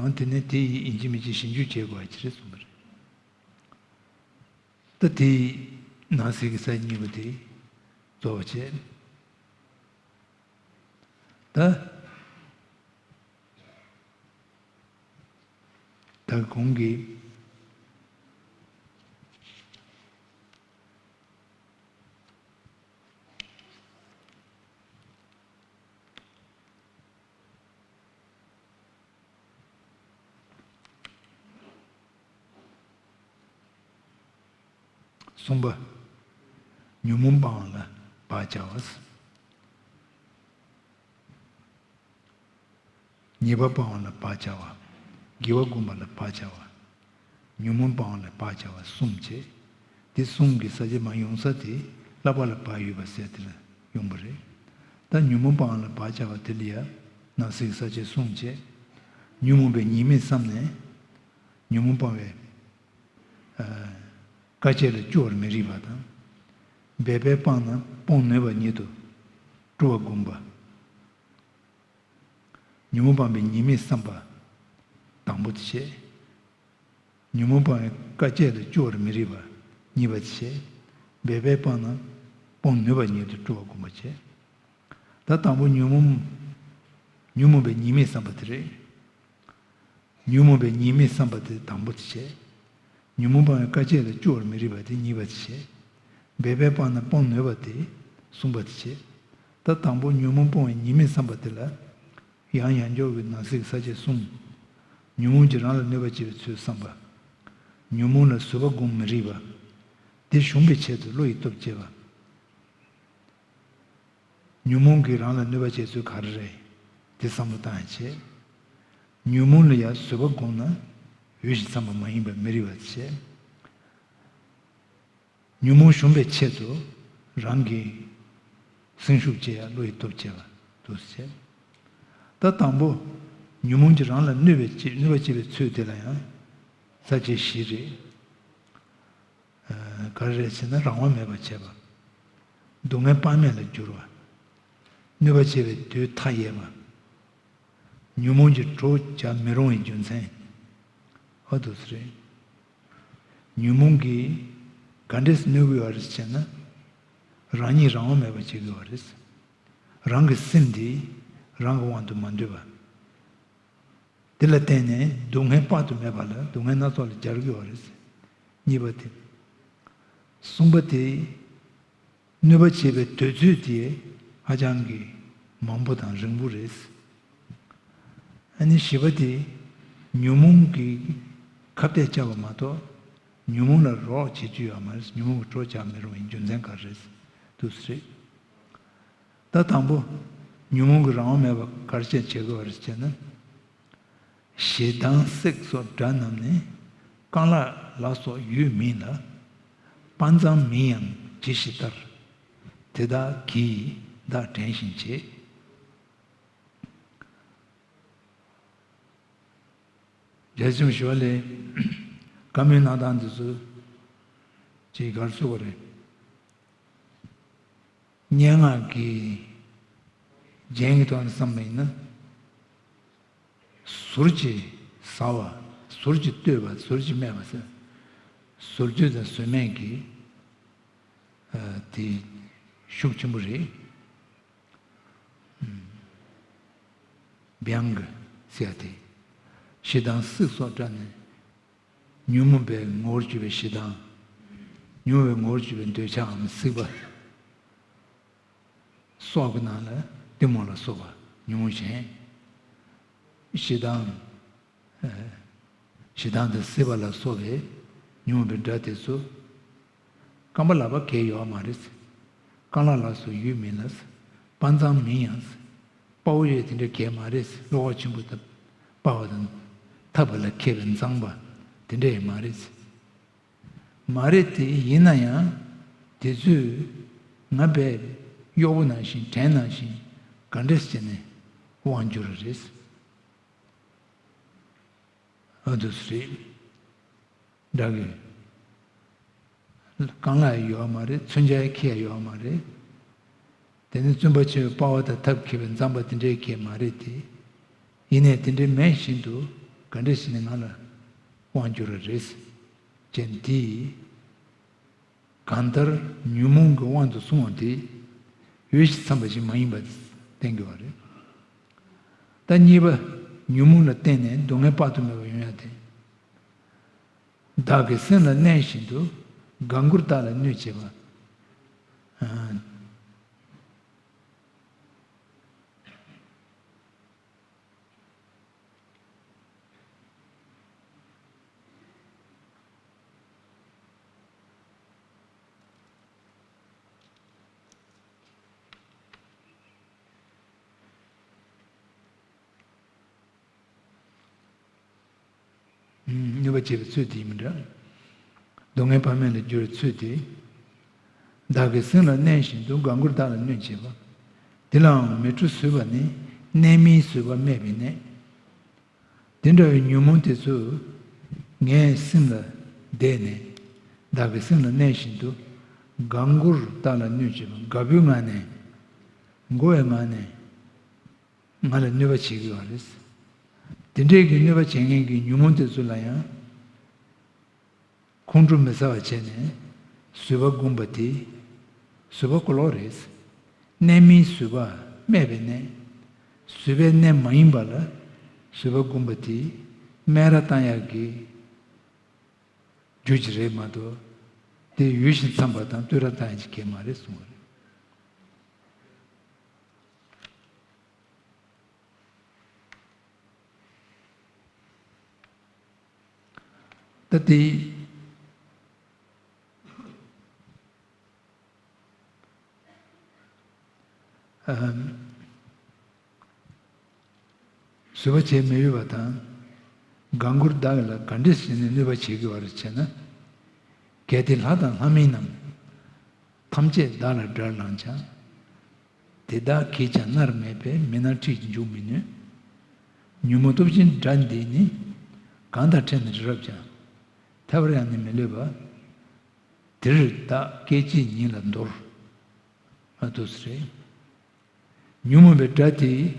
འོན་ཏེ་ནི་དེ་ཡིས་ཡིན་གཅིག་མིན་གཅིག་ཞིབ་འཇུག་བྱེད་དགོས་པ་ཅི་རེད་གསུངས་པ་རེད། ད་དེ་ཡིས་ནང་གསེས་ཀྱི་ས་གཉིས་པོ་དེ་རྫོགས་པ་བྱས། ད། ད་གོང་གི། གསུམ་པ། ཉོན་མོངས་སྤང་བ་ལ་བག་བྱ་བ། ཉེས་པ་སྤང་བ་ལ་བག་བྱ་བ། དགེ་བ་བསྒོམ་པ་ལ་བག་བྱ་བ། ཉོན་མོངས་སྤང་བ་ལ་བག་བྱ་བ་གསུམ་བྱས། དེ་གསུམ་གྱི་ས་བཅད་མར་ཡོང་ས་དེ་བསླབ་པ་ལ་བག་ཡོད་པ་ཟེར་དེ་ལ་ཡོང་པ་རེད། ད་ཉོན་མོངས་སྤང་ལ་བག་ཆགས་པ་དེ་ལ་ཡང་ནང་གསེས་ཀྱི་ས་བཅད་གསུམ་བྱས། ཉོན་མོངས་པའི་ཉེས་དམིགས་བསམས་ནས། ཉོན་མོངས་སྤང་བའི་ཨ་དཀའ་སྤྱད་ལ་སྐྱོ་བར་མི་རིགས་པ་དང་། འབད་པས་སྤངས་ན་སྤོང་ནུས་པ་ཉིད་དུ་སྤྲོ་བ་བསྒོམ་པ། ཉོན་མོངས་སྤངས་པའི་ཉེས་དམིགས་བསམ་པ་དང་པོ་དེ་བྱས། ཉོན་མོངས་སྤང་བའི་དཀའ་སྤྱད་ལ་སྐྱོ་བར་མི་རིགས་པ་གཉིས་པ་དེ་བྱས། འབད་པས་སྤངས་ན་སྤོང་ནུས་པ་ཉིད་དུ་སྤྲོ་བ་བསྒོམ་པ་བྱས། ད་དང་པོ་ཉོན་མོངས་ཉོན་མོངས་པའི་ཉེས་དམིགས་བསམ་པ་དེ་རེད། ཉོན་མོངས་པའི་ཉེས་དམིགས་བསམ་པ་དེ་དང་པོ་དེ་བྱས། ཉོན་མོངས་སྤང་བའི་དཀའ་སྤྱད་ལ་སྐྱོ་བར་མི་རིགས་པ་དེ་གཉིས་པ་དེ་བྱས། འབད་པས་སྤངས་ན་སྤོང་ནུས་པ་དེ་གསུམ་པ་དེ་བྱས། ད་དང་པོ་ཉོན་མོངས་སྤོང་བའི་ཉེས་དམིགས་བསམ་པ་དེ་ལ། ཡང་ཡང་འཇོག་གི་ནང་གསེས་ཀྱི་ས་བཅད་གསུམ། ཉོན་མོངས་ཀྱིས་རང་ལ་གནོད་པ་བྱེད་པའི་ཚུལ་བསམ་པ། ཉོན་མོངས་ལ་བཟོད་པ་སྒོམ་མི་རིགས་པ། དེ་ཞུམ་པའི་ཆེད་དུ་བློ་ཡི་སྟོབས་བསྐྱེད་པ། ཉོན་མོངས་ཀྱིས་རང་ལ་གནོད་པ་བྱེད་ཚུལ་ག་རེ་རེད། དེ་བསམ་བློ་བཏང་ཡ་བྱེད། ཉོན་མོངས་ལ་ཡང་བཟོད་པ་བསྒོམས་ན། འོས་ཤིང་འཚམ་པ་མ་ཡིན་པ་མི་རིགས་པ་བྱེད། ཉོན་མོངས་ཞུམ་པའི་ཆེད་དུ་རང་གི་སེམས་ཤུགས་བསྐྱེད་ཡ་བློ་ཡི་སྟོབས་བསྐྱེད་པ་དུ་བྱེད། ད་དང་པོ་ཉོན་མོངས་ཀྱིས་རང་ལ་གནོད་པའི་བྱེད་གནོད་པ་བྱེད་པའི་ཚུལ་དེ་ལ་ཡང་ས་བཅད་བཞི་རེད། ག་རེ་རེད་ཟེར་ན་རང་དབང་མེད་པར་བྱེད་པ། སྡུག་བསྔལ་དཔག་མེད་ལ་བསྒྱུར་བ། གནོད་པ་བྱེད་པའི་དུས་མཐའ་ཡས་པ། ཉོན་མོངས་ཀྱི་གྲོགས་བྱ་མི་རུང་བའི་རྒྱུ་མཚན། ཨ་དུ་སི་རེད། ཉོན་མོངས་ཀྱིས་ག་འདྲས་གནོད་ཀྱི་ཡོད་རེད་ཟེར་ན། རང་ཉིད་རང་དབང་མེད་པར་བྱེད་ཀྱི་ཡོད་རེད། རང་གི་སེམས་འདི་རང་གི་དབང་དུ་མ་འདུས་པ། དེ་ལ་བརྟེན་ནས་སྡུག་བསྔལ་དཔག་ཏུ་མེད་པ་ལ་སྡུག་བསྔལ་སྣ་ཚོགས་ལ་སྦྱར་གྱི་ཡོད་རེད། གཉིས་པ་དེ། གསུམ་པ་དེ། གནོད་པ་བྱེད་པའི་དུས་ཚོད་དེ་ཧ་ཅང་གི་མང་པོ་དང་རིང་པོ་རེད། ཨ་ནི་བཞི་པ་དེ། ཉོན་མོངས་ཀྱིས་ཁ་གཏད་བཅག་པ་མ་གཏོགས། ཉོན་མོངས་ལ་རོགས་བྱེད་རྒྱུ་ཡོད་མ་རེད། ཉོན་མོངས་ཀྱི་གྲོགས་བྱ་མི་རུང་བའི་རྒྱུ་མཚན་ག་རེ་རེད། དུ་སི་རེད། ད་དང་པོ། ཉོན་མོངས་ཀྱིས་རང་དབང་མེད་པར་ག་རེ་བྱས་བྱེད་དགོས་པ་རེད་ཟེར་ན། ཞེ་སྡང་སྲེག་སོགས་དགྲ་རྣམས་ནི། རྐང་ལག་ལ་སོགས་ཡུལ་མིན་ལ། དཔའ་མཛངས་མིན་ཡང་ཇི་ཞིག་ལྟར། དེ་དག་གིས་བདག་འགྲན་ཞིང་བྱེད། རྒྱ་ཆེན་པོ་ཞི་བ་ལྷས་བཀའ་མོལ་གནང་སྟངས་འདི་ཚོ་ཅིག་ག་རེ་ཟེར་དགོས་རེད། སྙན་ངག་གི་རྒྱན་གྱི་ཐོག་ནས་བསམ་པ་ཡིན་ན། ཟུར་གྱིས་ཟ་བ། ཟུར་གྱིས་བསྟོད་པ། ཟུར་གྱིས་སྨད་པ་ཟེར། ཟུར་བསྟོད་དང་ཟུར་སྨད་ཀྱི་ཨ་དེ་ཤུགས་ཆེན་པོ་རེད། བྱང་གི་ཟེར་ཡ་དེ། ཞེ་སྡང་སྲེག་སོགས་དགྲ་ནི། ཉོན་མོངས་པའི་ངོ་བོར་གྱུར་པའི་ཞེ་སྡང་། ཉོན་མོངས་པའི་ངོ་བོར་གྱུར་པའི་འདོད་ཆགས་སམ་སྲེད་པ་སོགས་ཀྱི་ནང་ལ་གཏི་མུག་ལ་སོགས་པ་ཉོན་མོངས་གཞན། ཞེ་སྡང་། ཞེ་སྡང་དང་སྲེད་པ་ལ་སོགས་པའི་ཉོན་མོངས་པའི་དགྲ་དེ་ཚོ། རྐང་པ་ལག་པ་གས་ཡོད་མ་རེད། རྐང་ལག་ལ་སོགས་ཡུལ་མིན་ལ། དཔའ་མཛངས་མིན་ཡང་། དཔའ་བོ་ཡོད་དེ་འདྲ་གས་མ་རེད། བློ་ཁོག་ཆེན་པོ་དང་དཔའ་བ་དང་ཐབས་པ་ལ་མཁས་པའི་མཛངས་པ་དེ་འདྲ་ཡང་མ་རེད། མ་རེད་དེ་ཡིན་ན་ཡང་དེ་ཚོས་ང་དཔེ་གཡོག་པོ་ནང་བཞིན་བྲན་ནང་བཞིན་ག་འདྲས་བྱས་ནས་དབང་བསྒྱུར་བ་རེད། ཨ་འདུག་སེ་རེད། འདྲ་གི། རྐང་ལག་ཡོད་མ་རེད། མཚོན་ཆ་ཡང་འཁྱེར་ཡོད་མ་རེད། དེ་ནི་བཙུན་པ་ཆེ་བའི་དཔའ་བ་དང་ཐབས་མཁས་པའི་མཛངས་པ་དེ་འདྲའི་གས་མ་རེད་དེ། ཡིན་ནའི་དེ་འདྲའི་མེད་བཞིན་དུ་ག་འདྲ་ཞིག་ནས་ང་ལ་དབང་བསྒྱུར་བ་རེད། ཅེས་འདི། གང་ལྟར་ཉོན་མོངས་ཀྱི་དབང་དུ་སོང་བ་དེ་འོས་ཤིང་འཚམ་པ་ཞིག་མ་ཡིན་པ་བསྟན་དགོས་པ་རེད། ད་གཉིས་པ། ཉོན་མོངས་ལ་བརྟེན་ནས་སྡུག་བསྔལ་དཔག་ཏུ་མེད་པ་ཡོང་ཡ་དེ། བདག་གི་སེམས་ལ་གནས་བཞིན་དུ་དགའ་མགུར་དག་ལ་གནོད་བྱེད་པ། ཨ། གནོད་པ་བྱེད་པའི་ཚུལ་དེ་ཡིན་མི་འདྲ། སྡུག་བསྔལ་དཔག་མེད་ལ་སྦྱོར་བའི་ཚུལ་ཏེ། བདག་གི་སེམས་ལ་གནས་བཞིན་དུ། དགའ་མགུར་བདག་ལ་གནོད་བྱེད་པ། དེ་ལའང་མི་སྤྲོ་བཟོད་པ་ནི། གནས་མིན་བཟོད་པ་སྨད་པའི་གནས། དེ་འདྲ་བའི་ཉོན་མོངས་དེ་ཚོ་ངའི་སེམས་ལ་བསྡད་ནས། བདག་གི་སེམས་ལ་གནས་བཞིན་དུ། དགའ་མགུར་བདག་ལ་གནོད་བྱེད་པ། དགའ་པོའི་ངང་ནས། མགུ་བའི་ངང་ནས་ང་ལ་གནོད་པ་བྱེད་ཀྱི་ཡོད་རེད། དེ་འདྲའི་གི་གནོད་པ་བྱེད་མཁན་གྱི་ཉོན་མོངས་དེ་ཚོ་ལ་ཡང་། ཁོང་ཁྲོ་མི་ཟ་བ་བྱས་ནས་བཟོད་པ་བསྒོམ་པ་དེ་བཟོད་པ་གོ་ལོག་རེད། གནས་མིན་བཟོད་པ་སྨད་པའི་གནས། བཟོད་པའི་གནས་མ་ཡིན་པ་ལ་བཟོད་པ་བསྒོམ་པ་དེ་སྨད་ར་བཏང་ཡག་གི་རྒྱུ་ཅིག་རེད་མ་གཏོགས། དེ་ཡུལ་བཞིན་འཚམ་པ་དང་བསྟོད་ར་བཏང་ཡག་ཅིག་གང་ཡང་མ་རེད་གསུངས་པ་རེད། ད་དེ། ཨམ། བཟོད་པ་བྱེད་མི་འོས་པ་དང་། དགའ་མགུར་བདག་ལ་ག་འདྲས་བྱས་ནས་གནོད་པ་བྱེད་ཀྱི་བར་བྱས་ན། གལ་ཏེ་ལྷ་དང་ལྷ་མིན་རྣམས། ཐམས་ཅད་བདག་ལ་དགྲར་ལངས་ཀྱང་། དེ་དག་གིས་ཀྱང་མནར་མེད་པས། མི་སྣང་འཁྲིས་འཇུག་མི་ནུས། ཉོན་མོངས་སྟོབས་ཆེན་དགྲ་འདིས་ནི། གང་དང་འཕྲད་ན་རི་རབ་ཀྱང་། ཐལ་བར་ཡང་ནི་མི་ལུས་པ། དེར་བདག་སྐད་ཅིག་ཉིད་ལ་འདོར། ཨ་འདུག་སེ་རེད། ཉོན་མོངས་པའི་དགྲ་དེས་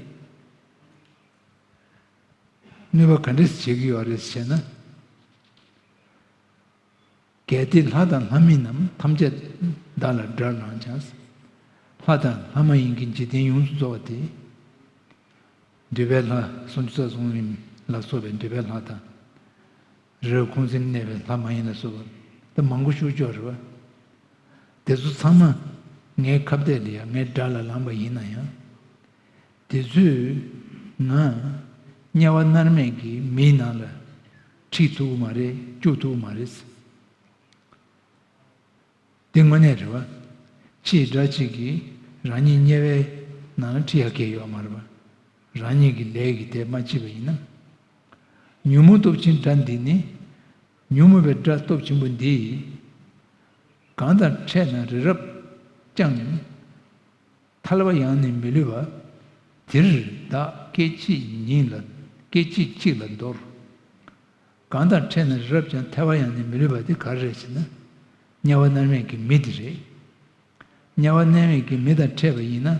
གནོད་པ་ག་འདྲས་བྱེད་ཀྱི་ཡོད་རེད་ཟེར་ན། གལ་ཏེ་ལྷ་དང་ལྷ་མིན་རྣམས། ཐམས་ཅད་བདག་ལ་དགྲར་ལངས་ཀྱང་། ལྷ་དང་ལྷ་མ་ཡིན་གྱི་འཇིག་རྟེན་ཡོངས་སུ་རྫོགས་པ་དེ། འདོད་པའི་ལྷ་སུམ་ཅུ་རྩ་གསུམ་ལ་སོགས་པའི་འདོད་པའི་ལྷ་དང་། རི་ཁོང་ཚན་གནས་པའི་ལྷ་མ་ཡིན་ལ་སོགས་པ་ད་མང་པོ་ཤོད་ཆོག་རེད་བ། དེ་ཚོ་ཚང་མ་ངའི་ཁ་གཏད་ལ་ཡ་ངའི་དགྲ་ལ་ལངས་པ་ཡིན་ན་ཡང་། དེ་ཚོས་ང་དམྱལ་བ་མནར་མེད་ཀྱི་མེའི་ནང་ལ་ཁྲིད་ཐུབ་ཀྱི་མ་རེད། བཅུག་ཐུབ་ཀྱི་མ་རེད། དེ་དངོས་གནས་རེད་བ། ཕྱིའི་དགྲ་གཅིག་གིས་རང་ཉིད་དམྱལ་བའི་ནང་ལ་ཁྲིད་ཡག་གི་ཡོད་མ་རེད་བ། རང་ཉིད་ཀྱི་ལས་ཀྱིས་དེ་མ་བྱས་པ་ཡིན་ན། ཉོན་མོངས་སྟོབས་ཆེན་དགྲ་འདི་ནི། ཉོན་མོངས་པའི་དགྲ་སྟོབས་ཆེན་པོ་འདིས། གང་དང་འཕྲད་ན་རི་རབ་ཀྱང་། ཐལ་བ་ཡང་ནི་མི་ལུས་པ། དེར་བདག་སྐད་ཅིག་ཉིད་ལ། སྐད་ཅིག་གཅིག་ལ་འདོར། གང་དང་འཕྲད་ན་རི་རབ་ཀྱང་། ཐལ་བ་ཡང་ནི་མི་ལུས་པ་དེ་ག་རེ་རེད་ཟེར་ན། དམྱལ་བ་མནར་མེད་ཀྱི་མེ་དེ་རེད། དམྱལ་བ་མནར་མེད་ཀྱི་མེ་དང་འཕྲད་པ་ཡིན་ན།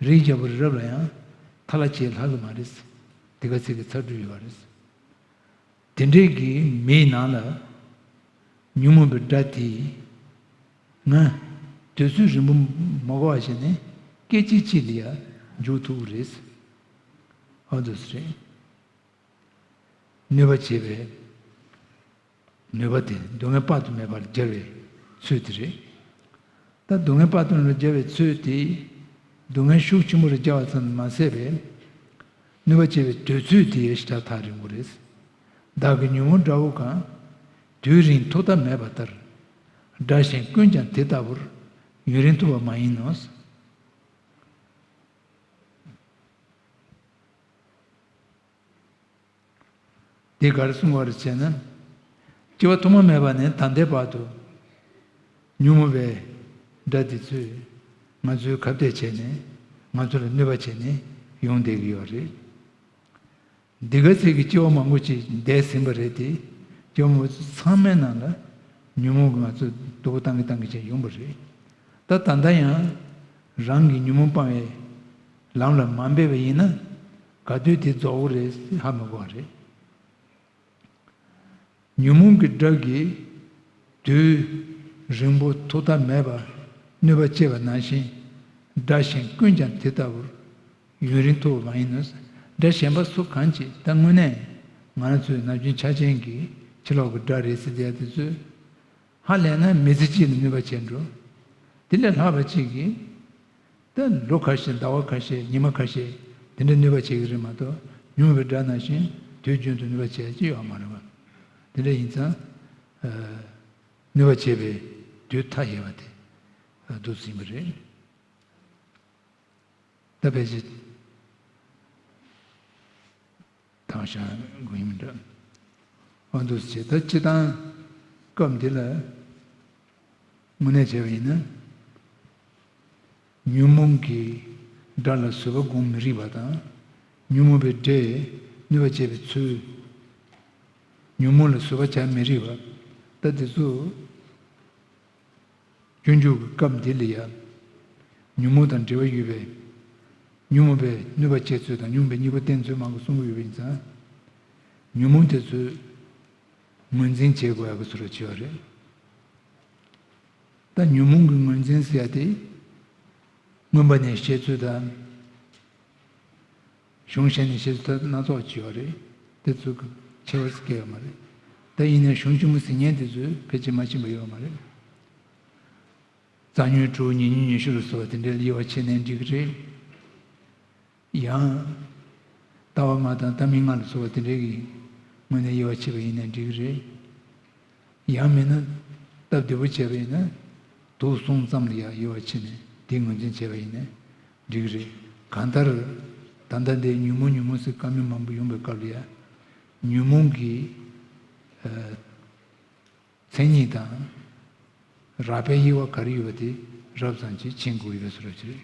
རིའི་རྒྱལ་པོ་རི་རབ་ལ་ཡང་ཐལ་བ་བྱེད་ལྷག་གི་མ་རེད། དེ་ག་ཚིག་གི་ཚར་གྲུ་ཡོད་པ་རེད། དེ་འདྲའི་གི་མེའི་ནང་ལ་ཉོན་མོངས་པའི་དགྲ་དེས་ང་དུས་ཚོད་རིང་པོ་མ་འགོར་བ་བྱས་ནས་སྐད་ཅིག་གཅིག་ལ་ཡ་འཇུག་ཐུབ་ཀྱི་རེད། ཨ་འདུག་སེ་རེད། གནོད་པ་བྱེད་པའི་ནུས་པ་དེ་སྡུག་བསྔལ་དཔག་ཏུ་མེད་པར་སྦྱར་བའི་ཚུལ་དེ་རེད། ད་སྡུག་བསྔལ་དཔག་ཏུ་མེད་པར་སྦྱར་བའི་ཚུལ་དེ། སྡུག་བསྔལ་ཤུགས་ཆེན་པོ་རུ་སྦྱར་བ་ཙམ་མ་ཟད་པའི་གནོད་པ་བྱེད་པའི་དུས་ཚོད་དེ་ཞེ་དྲག་ཐག་རིང་པོ་རེད། བདག་གི་ཉོན་མོངས་དགྲ་བོ་གང་། དུས་རིང་ཐོག་མཐའ་མེད་པ་ལྟར། དགྲ་གཞན་ཀུན་ཀྱང་དེ་ལྟ་བུར། ཡུན་རིང་ཐུབ་པ་མ་ཡིན་ནོ། འདི་ག་རེ་གསུངས་པ་རེད་ཟེར་ན། སྐྱེ་བ་ཐོག་མ་མེད་པ་ནས་ད་ལྟའི་བར་དུ་ཉོན་མོངས་པའི་དགྲ་འདི་ཚོས་ང་ཚོའི་ཁ་གཏད་བྱས་ནས་ང་ཚོ་ལ་གནོད་པ་བྱས་ནས་ཡོང་བསྡད་ཀྱི་ཡོད་རེད། འདི་ག་ཚོད་ཀྱི་སྐྱེ་བ་མང་པོ་ཅིག་འདས་ཟིན་པ་རེད་དེ། སྐྱེ་བ་མང་པོ་ཚང་མའི་ནང་ལ་ཉོན་མོངས་ཀྱིས་ང་ཚོ་སྡུག་པོ་བཏང་གི་བཏང་གི་བྱས་ཡོང་པ་རེད། ད་ད་ལྟ་ཡང་རང་གི་ཉོན་མོངས་སྤང་བའི་ལམ་ལ་མ་འབད་པ་ཡིན་ན། ག་དུས་དེ་རྫོགས་པ་རེད་ཧ་མི་གོ་བ་རེད། ཉོན་མོངས་ཀྱི་དགྲ་གིས་དུས་རིང་པོ་ཐོག་མཐའ་མེད་པར་གནོད་པ་བྱེད་པ་ནང་བཞིན། དགྲ་གཞན་ཀུན་ཀྱང་དེ་ལྟ་བུར། ཡུན་རིང་ཐུབ་པ་མ་ཡིན་ནོ། དགྲ་གཞན་པ་སུ་གང་ཅིག་ད་དངོས་གནས་ང་རང་ཚོའི་ནམ་རྒྱུན་ཆགས་ཅན་གྱི་ཕྱི་ལོགས་ཀྱི་དགྲ་རེད་ཟེར་བསྡད་ཡ་དེ་ཚོས། ཧ་ལས་ན་མི་ཚེ་གཅིག་ལ་གནོད་པ་བྱས་འགྲོ། དེ་ལས་ལྷག་པ་གཅིག་གིས་ད་ལོ་ཁ་ཤས། ཟླ་བ་ཁ་ཤས། ཉི་མ་ཁ་ཤས་དེ་འདྲ་གནོད་པ་བྱེད་ཀྱི་རེད་མ་གཏོགས། ཉོན་མོངས་པའི་དགྲ་ནང་བཞིན་དུས་རྒྱུན་དུ་གནོད་པ་བྱེད་ཀྱི་ཡོད་མ་རེད་བ། དེ་འདྲ་ཡིན་ཙང་། ཨ། གནོད་པ་བྱེད་པའི་དུས་མཐའ་ཡས་པ་དེ་འདུག་ཟིན་པ་རེད། ད་ཕལ་ཆེར་དྭངས་ཤིང་དགོས་ཡིན་འདྲ། འོ་འདུག་སེ་བྱས། ད་སྤྱིར་བཏང་ སྐབས་འདི་ལ་དངོས་གནས་བྱས་པ་ཡིན་ན། ཉོན་མོངས་ཀྱི་དགྲ་ལ་བཟོད་པ་སྒོམ་མི་རིགས་པ་དང་། ཉོན་མོངས་པའི་དགྲས་གནོད་པ་བྱེད་པའི་ཚུལ། ཉོན་མོངས་ལ་བཟོད་པ་བྱ་མི་རིགས་པ། ད་དེ་ཚོ། སྤྱོད་འཇུག་གི་སྐབས་འདི་ལ་ཡང་། ཉོན་མོངས་དང་འབྲེལ་བ་ཡོད་པའི། ཉོན་མོངས་པའི་གནོད་པ་བྱེད་ཚུལ་དང་ཉོན་མོངས་པའི་གཉིས་པོ་བསྟན་ཚུལ་མང་པོ་གསུང་གི་ཡོད་པ་ཡིན་ཙང་། ཉོན་མོངས་དེ་ཚོའི་ངོས་འཛིན་བྱེད་དགོས་ཡག་གི་ཚུལ་ལ་བྱེད་པ་རེད། ད་ཉོན་མོངས་ཀྱི་ངོས་འཛིན་ཟེར་ཡ་དེ། མངོན་པ་ནས་བཤད་ཚུལ་དང་། གཞུང་ཞལ་ནས་བཤད་ཚུལ་ད་སྣ་ཚོགས་ཅིག་ཡོད་རེད། དེ་ཚོ་ཁྱད་པར་ཟེར་གྱི་ཡོད་མ་རེད། ད་ཡིན་ནའི་གཞུང་ཆེན་མོ་ཟེར་མཁན་དེ་ཚོས་ཕལ་ཆེར་མ་ཕྱིན་པ་ཡོད་མ་རེད། རྩ་ཉོན་དྲུག་ཉེ་ཉོན་ཉི་ཤུ་ལ་སོགས་པ་དེ་འདྲའི་དབྱེ་བ་ཕྱེ་ནའི་འགྲིག་གི་རེད། ཡང་། ལྟ་བ་ལྔ་དང་ལྟ་མིན་ལྔ་ལ་སོགས་པ་དེ་འདྲའི་གི་ངོས་ནས་དབྱེ་བ་ཕྱེ་བ་ཡིན་ནའི་འགྲིག་གི་རེད། ཡང་མིན་ན། སྟབས་བདེ་པོ་བྱས་པ་ཡིན་ན། དུག་གསུམ་ཙམ་ལ་ཡང་དབྱེ་བ་ཕྱེ་ནས་དེ་ངོས་འཛིན་བྱས་པ་ཡིན་ནའི་འགྲིག་གི་རེད། གང་ལྟར། ད་ལྟ་འདི་ཉོན་མོངས་ཉོན་མོངས་ཟེར་བཀའ་མོལ་མང་པོ་ཡོང་པའི་སྐབས་ལ་ཡང་། ཉོན་མོངས་ཀྱི། ཨ། མཚན་ཉིད་དང་། རགས་པའི་དབྱེ་བ་ག་རེ་ཡོད་པ་དེ་རབ་ཙམ་ཅིག་མཁྱེན་དགོས་ཡོད་པའི་བཟོ་འདྲ་ཅིག་རེད།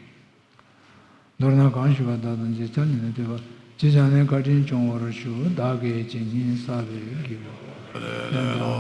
མདོར་ན་གང་ཞུ་བ་དག་དང་རྗེས་ཆ་ནི་ལས་འདས་པ། ཅི་བྱ་ནས་བཀའ་དྲིན་སྐྱོང་བར་ཞུ། བདག་གིས་ཇི་སྙེད་བསགས་པའི་དགེ་བ། ལན་དུ།